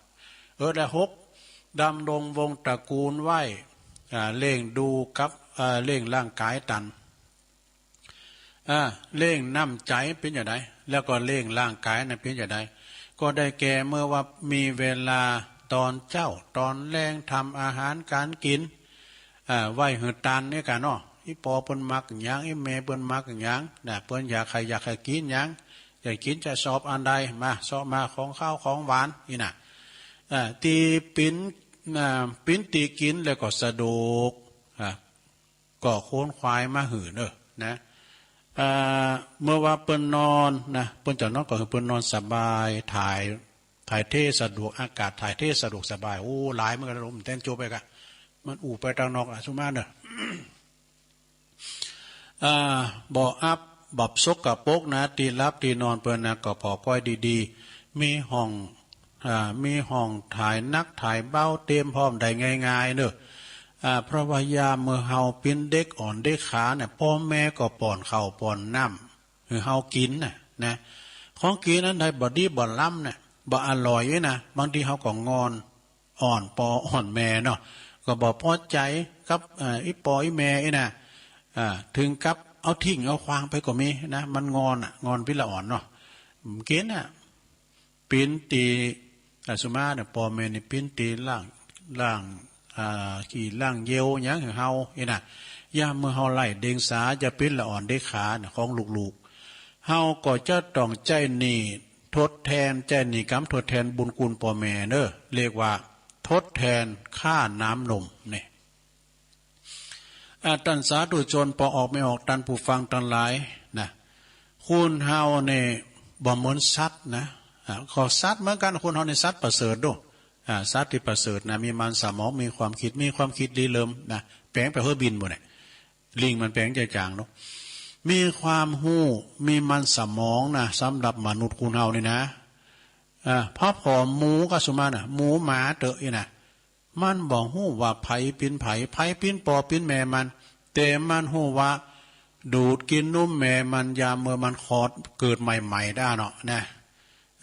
เออ และหก ดำรงวงศ์ตระกูลไว้ อ่า เลี้ยงดูกับ อ่า เลี้ยงร่างก๋ายตัน อ่า เลี้ยงน้ำใจ๋เป๋นจาใด แล้วก็เลี้ยงร่างก๋ายนั้นเป๋นจาใด ก็ได้แก่เมื่อว่ามีเวลาต๋อนเจ๊าต๋อนแลง ทำอาหารก๋านกิ๋น อ่า ไว้หื้อตันเนี่ยก่ะเนาะ อี่ป้อเปิ้นมักหยัง อี่แม่เปิ้นมักหยังนะ เปิ้นอยากใค่ อยากใค่กิ๋นหยัง อยากกิ๋นจะซอบอันใด มาซอบมา ของคาวของหวานนี่นะ อ่า ตี้ปิ๋น อ่า ปิ๋นตี้กิ๋นแล้วก็สะดวก อ่า ก็ขวนขวายมาหื้อเน่อนะ อ่า เมื่อว่าเปิ้นนอนนะ เปิ้นจะนอนก็หื้อเปิ้นนอนสบาย ถ่าย ถ่ายเทสะดวก อากาศถ่ายเทสะดวกสบาย โอ้ หลายเหมือนกั๋น ลมแตนโจบไปก่ะ มันอู้ไปตางนอกอะ สุมาเน่อ อ่า บ่อับ บ่สกปรกนะ ตี้หลับตี้นอนเปิ้นนะ ก็ผ่อป้อยดีๆ มีห้อง อ่า มีห้องถ่ายหนักถ่ายเบา เตรียมพร้อมได้ง่ายๆ เน่อ อ่า เพราะว่ายามเมื่อเฮาเป๋นเด็กอ่อนเด็กขาเนี่ย ป้อแม่ก็ป้อนข้าวป้อนน้ำหื้อเฮากิ๋นน่ะนะ ของกิ๋นอันใดบ่ดีบ่ล้ำเนี่ย บ่อร่อยนี่นะ บางทีเฮาก็งอน อ่อนป้ออ่อนแม่เนาะ ก็บ่ปอใจ๋กับ เอ่อ อี่ป้ออี่แม่นี่นะ อ่า เถิงกับเอาทิ้งเอาขว้างไปก็มีนะ มันงอนอะ งอนปิละอ่อนเนาะ บ่กิ๋นอะ ปิ๋นตี้ อ่า สุมาเน่อ ป้อแม่นี่ปิ๋นตี้ล้าง ล้าง อ่า ขี้ล้างเยี่ยวหยังหื้อเฮานี่นะ ยามเมื่อเฮาไล่เดียงสา จะปิละอ่อนเด็กขาน่ะ ของลูกๆ เฮาก็จะต้องใจ๊หนี้ทดแทน ใจ๊หนี้กรรมทดแทนบุญคุณป้อแม่เน่อ เรียกว่าทดแทนค่าน้ำนมเนี่ย อ่า ต้านสาธุชนป้อออกแม่ออก ต้านผู้ฟังตังหลายนะ คนเฮาเนี่ยบ่เหมือนสัตว์นะ อ่า ก็สัตว์เหมือนกั๋น คนเฮาเนี่ยสัตว์ประเสริฐเน่อ อ่า สัตว์ตี้ประเสริฐนะ มีมันสมอง มีความกึ๊ด มีความกึ๊ดลี้เลิมนะ แป๋งไปหื้อบิ่นหมดเนี่ย ลิงมันแป๋งจาจ๋างเนาะ มีความฮู้ มีมันสมองนะ สำหรับมนุษย์คนเฮานี่นะ อ่า พอผ่อหมูก็สุมาน่ะ หมูหมาเต๊อะนี่นะ มันบ่ฮู้ว่าใผเป๋นใผ ใผเป๋นป้อเป๋นแม่มัน แต่มันฮู้ว่าดูดกิ๋นนมแม่มัน ยามเมื่อมันคลอดเกิดใหม่ๆ ได้เนาะนะ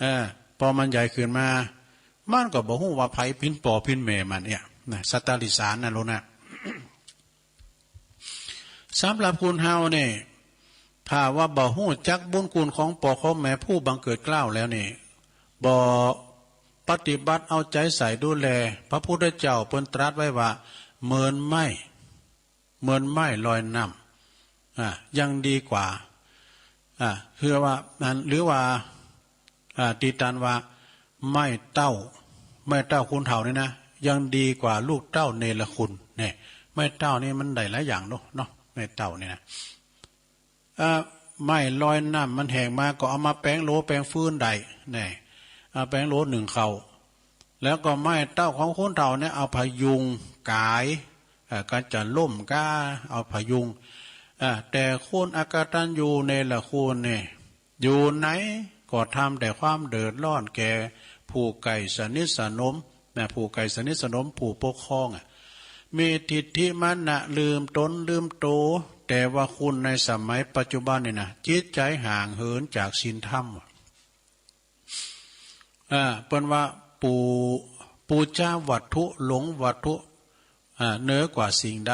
เออ พอมันใหญ่ขึ้นมา มันก็บ่ฮู้ว่าใผเป๋นป้อเป๋นแม่มันเนี่ยนะ สัตว์ติรัจฉานน่ะลูกนะ สำหรับคนเฮาเนี่ย ถ้าว่าบ่ฮู้จักบุญคุณของป้อของแม่ผู้บังเกิดเกล้าแล้วนี่ บ่ปฏิบัติเอาใจ๋ใส่ดูแล พระพุทธเจ้าเปิ้นตรัสไว้ว่า เหมือนไม้ เหมือนไม้ลอยน้ำ อ่า ยังดีกว่า อ่า คือว่า อัน หรือว่า อ่า ตี้ตันว่า ไม้เต๊า ไม้เต๊าคนเฒ่านี่นะ ยังดีกว่าลูกเต้าเนรคุณเนี่ย ไม้เต๊านี่มันได้หลายอย่างเนาะ เนาะ ไม้เต๊านี่นะ อ่า ไม้ลอยน้ำมันแห้งมาก็เอามาแป๋งโหลแป๋งฟืนได้เนี่ย เอาแป๋งโหลนึ่งข้าว แล้วก็ไม้เต๊าของคนเฒ่าเนี่ยเอาผยุงก๋าย เอ่อ ก๋านจะล้มก๋า เอาผยุง เอ่อ แต่คนอกตัญญูเนรคุณเนี่ย อยู่ไหนก็ทำแต่ความเดือดร้อนแก่ผู้ใกล้สนิทสนมนะ ผู้ใกล้สนิทสนม ผู้ปกครองอะ มีทิฏฐิมานะลืมต๋นลืมโต แต่ว่าคนในสมัยปัจจุบันนี่นะ จิตใจ๋ห่างเหินจากศีลธรรม อ่า เปิ้นว่าปู ปูจาวัตถุ หลงวัตถุ อ่า เหนือกว่าสิ่งใด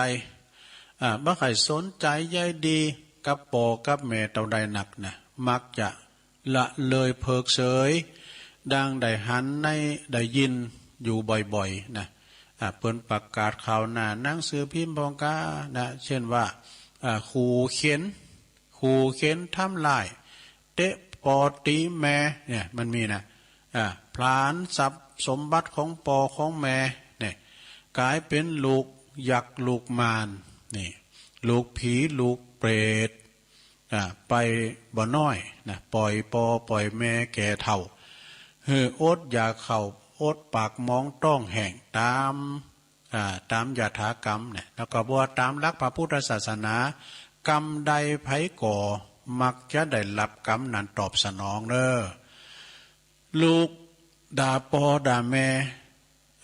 อ่า บ่ใค่สนใจ๋ใยดีกับป้อกับแม่เต้าใดนักนะ มักจะละเลยเผิกเฉย ดังได้หันใน ได้ยินอยู่บ่อยๆ นะ อ่า เปิ้นประกาศข่าวหน้าหนังสือพิมพ์พ่องกานะ เช่นว่า อ่า ขู่เข็ญ ขู่เข็ญทำร้าย เตะป้อตี๋แม่เนี่ย มันมีนะ อ่า ผลาญทรัพย์สมบัติของป้อของแม่เนี่ย ก๋ายเป๋นลูกยักษ์ลูกมารนี่ ลูกผีลูกเปรต อ่า ไปบ่น้อยนะ ป่อยปอป่อยแม่แก่เฒ่า หื้ออดอยากข้าวอดปากหมองต๊องแห้งต๋าม อ่า ต๋ามยถากรรมเนี่ย แล้วก็ว่าต๋ามหลักพระพุทธศาสนา กรรมใดใผก่อ มักจะได้รับกรรมนั้นตอบสนองเน่อ ลูกด่าปอด่าแม่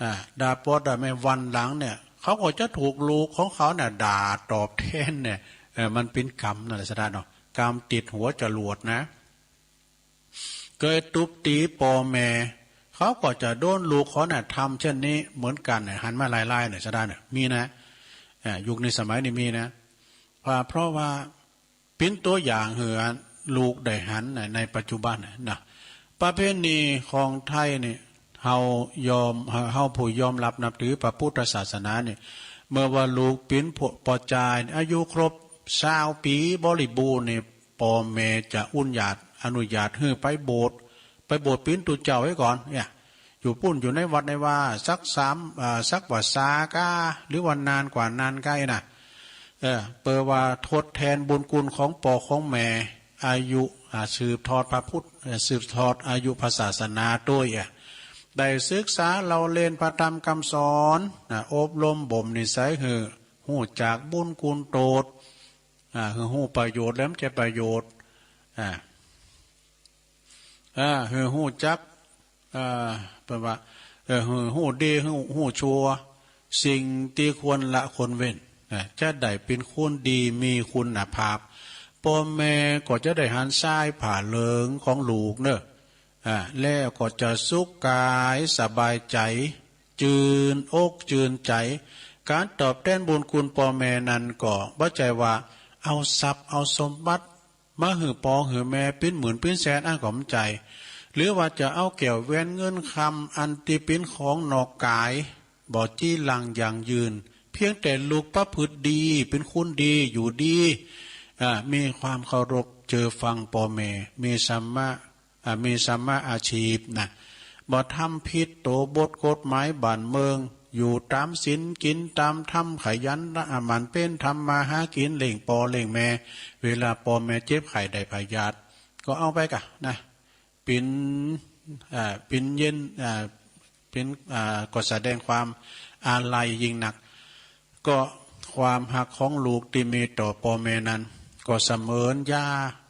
อ่า ด่าปอด่าแม่ วันหลังเนี่ย เขาก็จะถูกลูกของเขาเนี่ยด่าตอบแทนเนี่ย เออ มันเป๋นกรรมนั่นแหละ ศรัทธาเนาะ กรรมติดหัวจรวดนะ เกยตุ๊บตี๋ปอแม่ เขาก็จะโดนลูกเขาเนี่ยทำเช่นนี้เหมือนกั๋นเนี่ย หันมาหลายๆ เนี่ย ศรัทธาเนี่ย มีนะ อ่า ยุคนี้สมัยนี้มีนะ ว่าเพราะว่า เป๋นตั๋วอย่างหื้อลูกได้หันใน ในปัจจุบันน่ะนะ ประเพณีของไทยนี่ เฮายอม เฮาผู้ยอมรับนับถือพระพุทธศาสนานี่ เมื่อว่าลูกเป๋นผู้ปอจาย อายุครบซาวปี๋บริบูรณ์นี่ ปอแม่จะอุญาติ อนุญาติหื้อไปโบสถ์ ไปโบสถ์เป๋นตุ๊เจ้าไว้ก่อนเนี่ย อยู่ปู้นอยู่ในวัดในวาสักสาม อ่า สักพรรษาก้า หรือว่านานกว่านั้นก้านะ เออ เปื้อว่าทดแทนบุญคุณของปอของแม่ อายุ อ่า สืบทอดพระพุทธ เอ่อ สืบทอดอายุพระศาสนาตวย อ่ะ ได้ศึกษาเล่าเรียนพระธรรมกำสอน อ่ะ อบรมบ่มนิสัยหื้อ ฮู้จักบุญคุณโตษ อ่า หื้อฮู้ประโยชน์และบ่ใจ้ประโยชน์ อ่า อ่า หื้อฮู้จัก อ่า เปิ้นว่า เออ หื้อฮู้ดี ฮู้ ฮู้ชั่ว สิ่งตี้ควรละควรเว้น นะ จะได้เป๋นคนดีมีคุณภาพ ปอแม่ก็จะได้หันซ้ายผ่าเหลืองของลูกเน่อ อ่า แล้วก็จะสุขกายสบายใจ๋ จืนอกจืนใจ๋ ก๋านตอบแตนบุญคุณปอแม่นั้นก็บ่ใจ้ว่าเอาทรัพย์เอาสมบัติ มาหื้อปอหื้อแม่เป๋นหมื่นเป๋นแสนอั้นก็บ่ใจ้ หรือว่าจะเอาแก้วแหวนเงินคำอันตี้เป๋นของนอกก๋าย บ่จีรังยั่งยืน เพียงแต่ลูกประพฤติดี เป๋นคนดี อยู่ดี อ่า มีความเคารพเจือฟังปอแม่ มีสัมมา อ่า มีสัมมาอาชีพนะ บ่ทำผิดตั๋วบทกฎหมายบ้านเมือง อยู่ต๋ามศีลกิ๋นต๋ามธรรม ขยันหมั่นเพียรทำมาหากิ๋นเลี้ยงปอเลี้ยงแม่ เวลาปอแม่เจ็บไข้ได้พยาธิ ก็เอาไปก่ะนะ เป๋น อ่า เป๋นเย็น อ่า เป๋น อ่า ก็แสดงความอาลัยยิ่งนัก ก็ความฮักของลูกตี้มีต่อปอแม่นั้น ก็เสมือนยา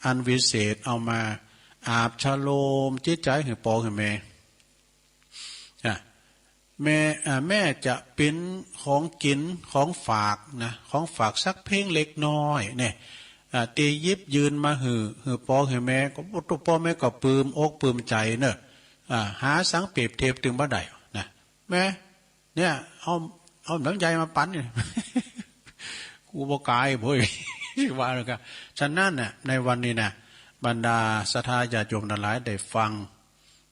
อันวิเศษเอามาอาบชโลมจิตใจ๋หื้อปอหื้อแม่ อ่ะ แม่ อ่า แม่จะเป๋นของกิ๋นของฝากนะ ของฝากสักเพียงเล็กน้อยเนี่ย อ่า ตี้หยิบยื่นมาหื้อ หื้อปอหื้อแม่ ก็ ปอแม่ก็ปลื้มอกปลื้มใจ๋เน่อ อ่า หาสังเปรียบเทียบตึงบ่ได้นะ แม่ เนี่ย เอา เอาน้ำใยมาปั๋นเนี่ย กูบ่กายโว้ย ว่าแล้วก็ ฉะนั้นน่ะ ในวันนี้นะ บรรดาศรัทธาญาติโยมทั้งหลายได้ฟัง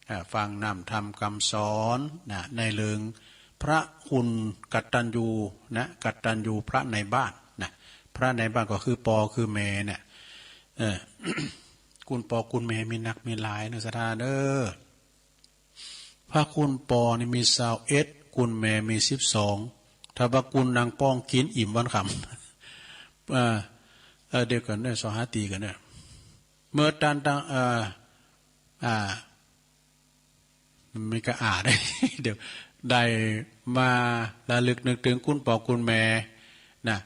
อ่า ฟังน้ำธรรมกำสอนนะ ในเรื่องพระคุณกตัญญูนะ กตัญญูพระในบ้านนะ พระในบ้านก็คือปอคือแม่เนี่ย เออ คุณปอคุณแม่มีนักมีหลายเน่อ ศรัทธาเน่อ พระคุณปอนี่มีซาวเอ็ด คุณแม่มีสิบสอง ถ้าว่าคุณนางป้องกิ๋นอิ่มวันค่ำ เอ่อ เอ่อ เดี๋ยวก่อนเน่อ สองห้าตีกันเน่อ เมื่อตันตัง เอ่อ อ่า มันก็อ่าได้ เดี๋ยว ได้มาระลึกนึกถึงคุณปอคุณแม่นะ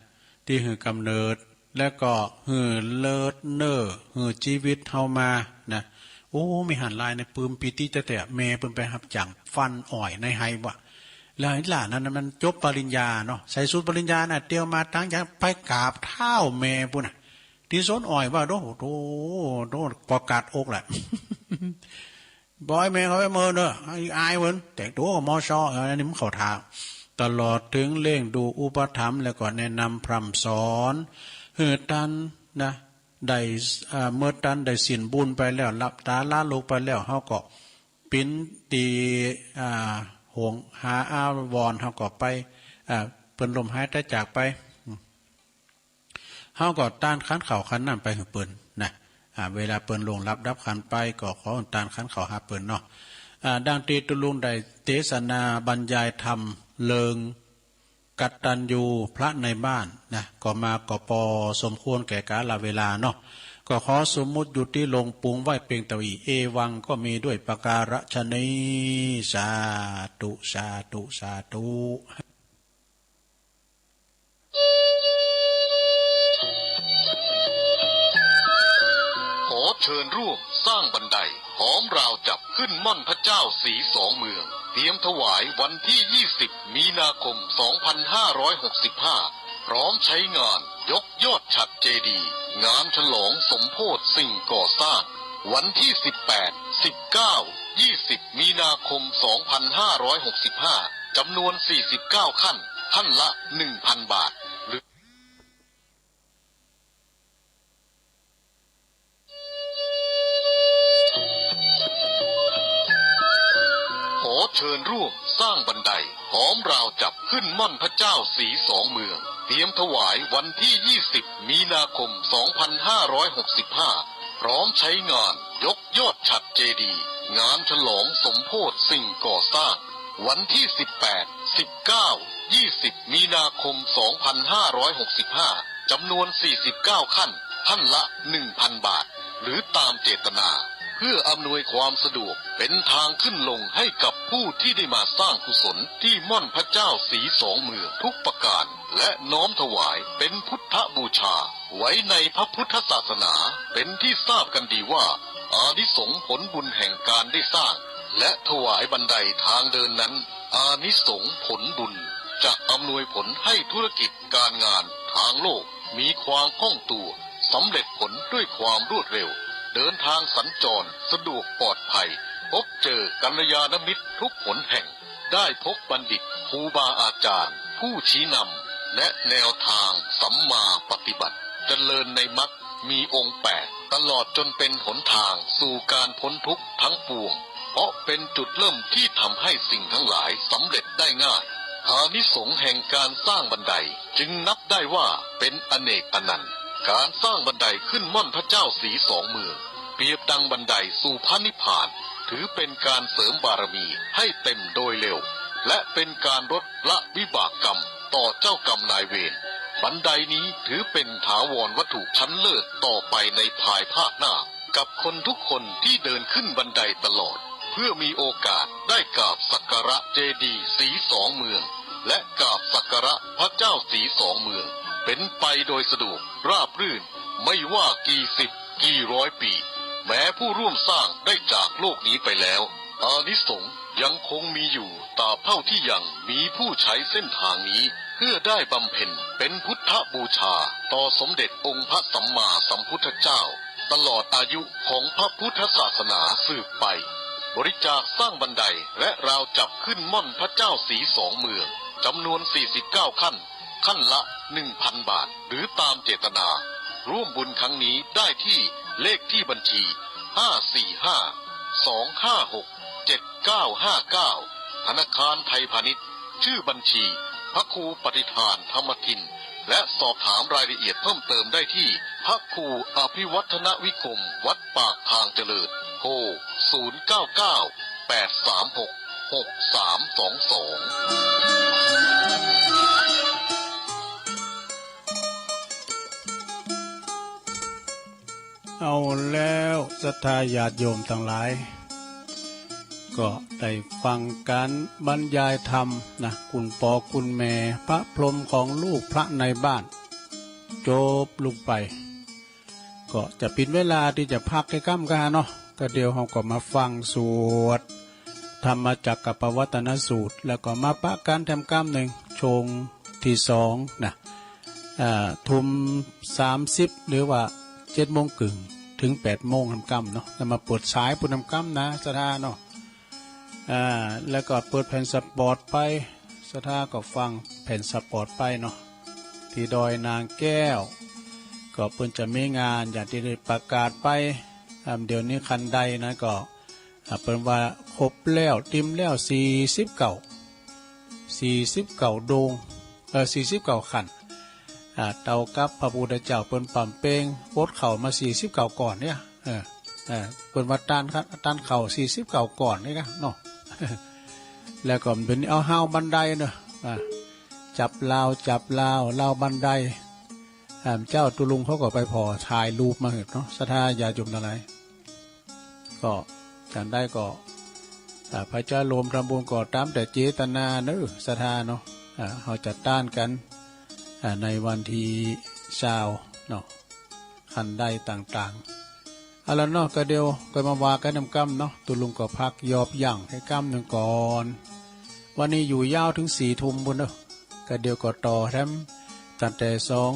ตี้หื้อกำเนิด แล้วก็หื้อเลิศเน่อ หื้อจีวิตเฮามานะ โอ้ มีหันหลายในปลื้มปีติแต๊ๆ แม่เปิ้นไปฮับจ้างฟันอ้อยในไฮ่วะ แล้วไอ้หลานนั้นน่ะมันจบปริญญาเนาะ ใส่สูตรปริญญาน่ะ เตียวมาตังอย่างไปกราบเท้าแม่ปู้นน่ะ ตี้สวนอ้อยวะ โธ่ โธ่ โธ่ ปอกัดอกแหละ บ่ให้แม่เขาไปเมินเน่อ อายเปิ้น แต่งตั๋วก็ มช. เออ อันนี้มันเข้าท่า ตลอดถึงเลี้ยงดูอุปถัมภ์ แล้วก็แนะนำพร่ำสอน หื้อตันนะ ได้ อ่า เมื่อตันได้สิ้นบุญไปแล้ว หลับต๋าลาโลกไปแล้ว เฮาก็ปิ๊นตี้ อ่า หงหาอาวรณ์ เฮาก็ไป อ่า เปิ้นล้มหายต๋ายจากไป เฮาก็ต้านขันข้าวขันน้ำไปหื้อเปิ้นนะ อ่า เวลาเปิ้นล่วงลับดับขันไป ก็ขอต้านขันข้าวหาเปิ้นเนาะ อ่า ดังตี้ตุ๊ลุงได้เตสนาบรรยายธรรมเรื่อง กตัญญูพระในบ้านนะ ก็มาก็ปอสมควรแก่กาลเวลาเนาะ ก็ขอสมมุติหยุดตี้ลง ปรุงไว้เพียงเต้าอี้ เอวังก็มีด้วยประการฉะนี้ สาธุ สาธุ สาธุ ขอเชิญร่วมสร้างบันไดหอมราวจับขึ้นม่อนพระเจ้าศรีสองเมือง เตรียมถวายวันที่ ยี่สิบ มีนาคม สองพันห้าร้อยหกสิบห้า พร้อมใช้งานยกยอดฉัตรเจดีย์ งานฉลองสมโภชสิ่งก่อสร้าง วันที่ สิบแปด สิบเก้า ยี่สิบ มีนาคม สองพันห้าร้อยหกสิบห้า จำนวน สี่สิบเก้า ขั้น ขั้นละ หนึ่งพัน บาท หรือ ขอเชิญร่วมสร้างบันไดหอมราวจับขึ้นม่อนพระเจ้าศรีสองเมือง เตรียมถวายวันที่ ยี่สิบ มีนาคม สองพันห้าร้อยหกสิบห้า พร้อมใช้งานยกยอดฉัตรเจดีย์ งานฉลองสมโภชสิ่งก่อสร้าง วันที่ สิบแปด สิบเก้า ยี่สิบ มีนาคม สองพันห้าร้อยหกสิบห้า จำนวน สี่สิบเก้า ขั้น ขั้นละ หนึ่งพัน บาท หรือตามเจตนา เพื่ออำนวยความสะดวกเป็นทางขึ้นลงให้กับผู้ที่ได้มาสร้างกุศลที่ม่อนพระเจ้าศรีสองเมืองทุกประการ และน้อมถวายเป็นพุทธบูชา ไว้ในพระพุทธศาสนาเป็นที่ทราบกันดีว่า อานิสงส์ผลบุญแห่งการได้สร้าง และถวายบันไดทางเดินนั้น อานิสงส์ผลบุญจะอำนวยผลให้ธุรกิจการงานทางโลกมีความคล่องตัว สำเร็จผลด้วยความรวดเร็ว เดินทางสัญจรสะดวกปลอดภัย พบเจอกัลยาณมิตรทุกหนแห่ง ได้พบบัณฑิตครูบาอาจารย์ ผู้ชี้นำ และแนวทางสัมมาปฏิบัติ เจริญในมรรคมีองค์แปด ตลอดจนเป็นหนทางสู่การพ้นทุกข์ทั้งปวง เพราะเป็นจุดเริ่มที่ทำให้สิ่งทั้งหลายสำเร็จได้ง่าย อานิสงส์แห่งการสร้างบันไดจึงนับได้ว่าเป็นอเนกอนันต์ การสร้างบันไดขึ้นม่อนพระเจ้าศรีสองเมือง เปรียบดังบันไดสู่พระนิพพาน ถือเป็นการเสริมบารมีให้เต็มโดยเร็ว และเป็นการลดละวิบากกรรมต่อเจ้ากรรมนายเวร บันไดนี้ถือเป็นถาวรวัตถุชั้นเลิศต่อไปในภายภาคหน้า กับคนทุกคนที่เดินขึ้นบันไดตลอด เพื่อมีโอกาสได้กราบสักการะเจดีย์ศรีสองเมือง และกราบสักการะพระเจ้าศรีสองเมือง เป็นไปโดยสะดวกราบรื่น ไม่ว่ากี่สิบกี่ร้อยปี แม้ผู้ร่วมสร้างได้จากโลกนี้ไปแล้ว อานิสงส์ยังคงมีอยู่ตราบเท่าที่ยังมีผู้ใช้เส้นทางนี้ เพื่อได้บำเพ็ญเป็นพุทธบูชาต่อสมเด็จองค์พระสัมมาสัมพุทธเจ้า ตลอดอายุของพระพุทธศาสนาสืบไป บริจาคสร้างบันไดและราวจับขึ้นม่อนพระเจ้าศรีสองเมือง จำนวน สี่สิบเก้า ขั้น ขั้นละ หนึ่งพัน บาท หรือตามเจตนา ร่วมบุญครั้งนี้ได้ที่เลขที่บัญชี ห้าสี่ห้า สองห้าหก เจ็ดเก้าห้าเก้า ธนาคารไทยพาณิชย์ ชื่อบัญชี พระครูปฏิภาณธรรมทิน และสอบถามรายละเอียดเพิ่มเติมได้ที่ พระครูอภิวัฒนวิกรม วัดปากทางเจริญ โทร ศูนย์เก้าเก้า แปดสามหก หกสามสองสอง เอาแล้วศรัทธาญาติโยมตังหลาย ก็ได้ฟังการบรรยายธรรมนะ คุณปอคุณแม่ พระพรหมของลูกพระในบ้าน จบลงไป ก็จะเป๋นเวลาตี้จะพักแก่ก้ำก้าเนาะ ก็เดี๋ยวเฮาก็มาฟังสวดธรรมจักกัปปวัตตนสูตร แล้วก็มาปะกั๋นแถมก้ำนึ่ง ช่วงตี้สองนะ อ่า ทุ่มสามสิบ หรือว่าเจ็ดโมงเกิ่ง เถิงแปดโมงแถมก้ำเนาะ แล้วมาเปิดสายปู๊นแถมก้ำนะ ศรัทธาเนาะ อ่า แล้วก็เปิดแผ่นสปอตไป ศรัทธาก็ฟังแผ่นสปอตไปเนาะ ตี้ดอยนางแก้ว ก็เปิ้นจะมีงานอย่างตี้ได้ประกาศไป อ่า เดี๋ยวนี้คันไดนะ ก็ อ่า เปิ้นว่าครบแล้ว เต๋มแล้ว สี่สิบเก้า สี่สิบเก้าโดง เอ่อ สี่สิบเก้าขั้น อ่า เต้ากับพระพุทธเจ้าเปิ้นปำเป๋ง อดข้าวมา สี่สิบเก้าก้อนเนี่ย เออ เออ เปิ้นว่าต้านข้าว ต้านข้าว สี่สิบเก้าก้อนนี่กะเนาะ แล้วก็เป๋นเอาฮาวบันไดเนาะ อ่า จับราวจับราว ราวบันได อ่า เจ้าตุ๊ลุงเขาก็ไปผ่อถ่ายรูปมาหื้อเนาะ ศรัทธาญาติโยมตังหลาย ก็ จั่งใดก็ อ่า ใผจะรวมทำบุญก็ต๋ามแต่เจตนาเนาะ ศรัทธาเนาะ อ่า เฮาจะต้านกั๋น อ่า ในวันตี้ซาวเนาะ คันได้ต่างๆ เอาละเนาะ ก็เดี๋ยวก็มาว่ากั๋นนำกำเนาะ ตุ๊ลุงก็พักยอบยั้งแค่กำนึ่งก่อน วันนี้อยู่ยาวเถิงสี่ทุ่มปู๊นเนาะ ก็เดี๋ยวก็ต่อแถมตั้งแต่สอง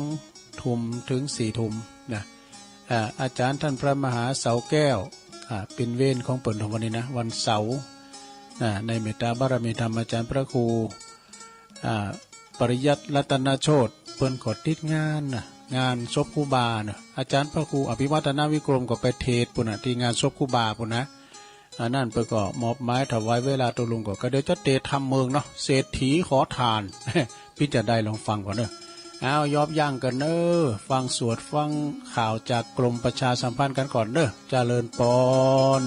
ทุ่มเถิงสี่ทุ่มนะ อ่า อาจ๋ารย์ต้านพระมหาเสาแก้ว อ่า เป๋นเวรของเปิ้นของวันนี้นะ วันเสาร์ อ่า ในเมตตาบารมีธรรมอาจ๋ารย์พระครู อ่า ปริยัติรัตนโชติ เปิ้นก็ติดงานนะ งานศพครูบานะ อาจ๋ารย์พระครูอภิวัฒนวิกรมก็ไปเทศน์ปู๊นนะ ตี้งานศพครูบาปู๊นนะ อันนั้นเปิ้นก็มอบหมายถวายเวลาตุ๊ลุงก็ ก็เดี๋ยวจะเตรียมทำเมิงเนาะ เศรษฐีขอทาน เป๋นจะใดลองฟังก่อนเนาะ เอา ยอบยั้งกั๋นเนาะ ฟังสวดฟังข่าวจากกรมประชาสัมพันธ์กั๋นก่อนเนาะ เจริญปอน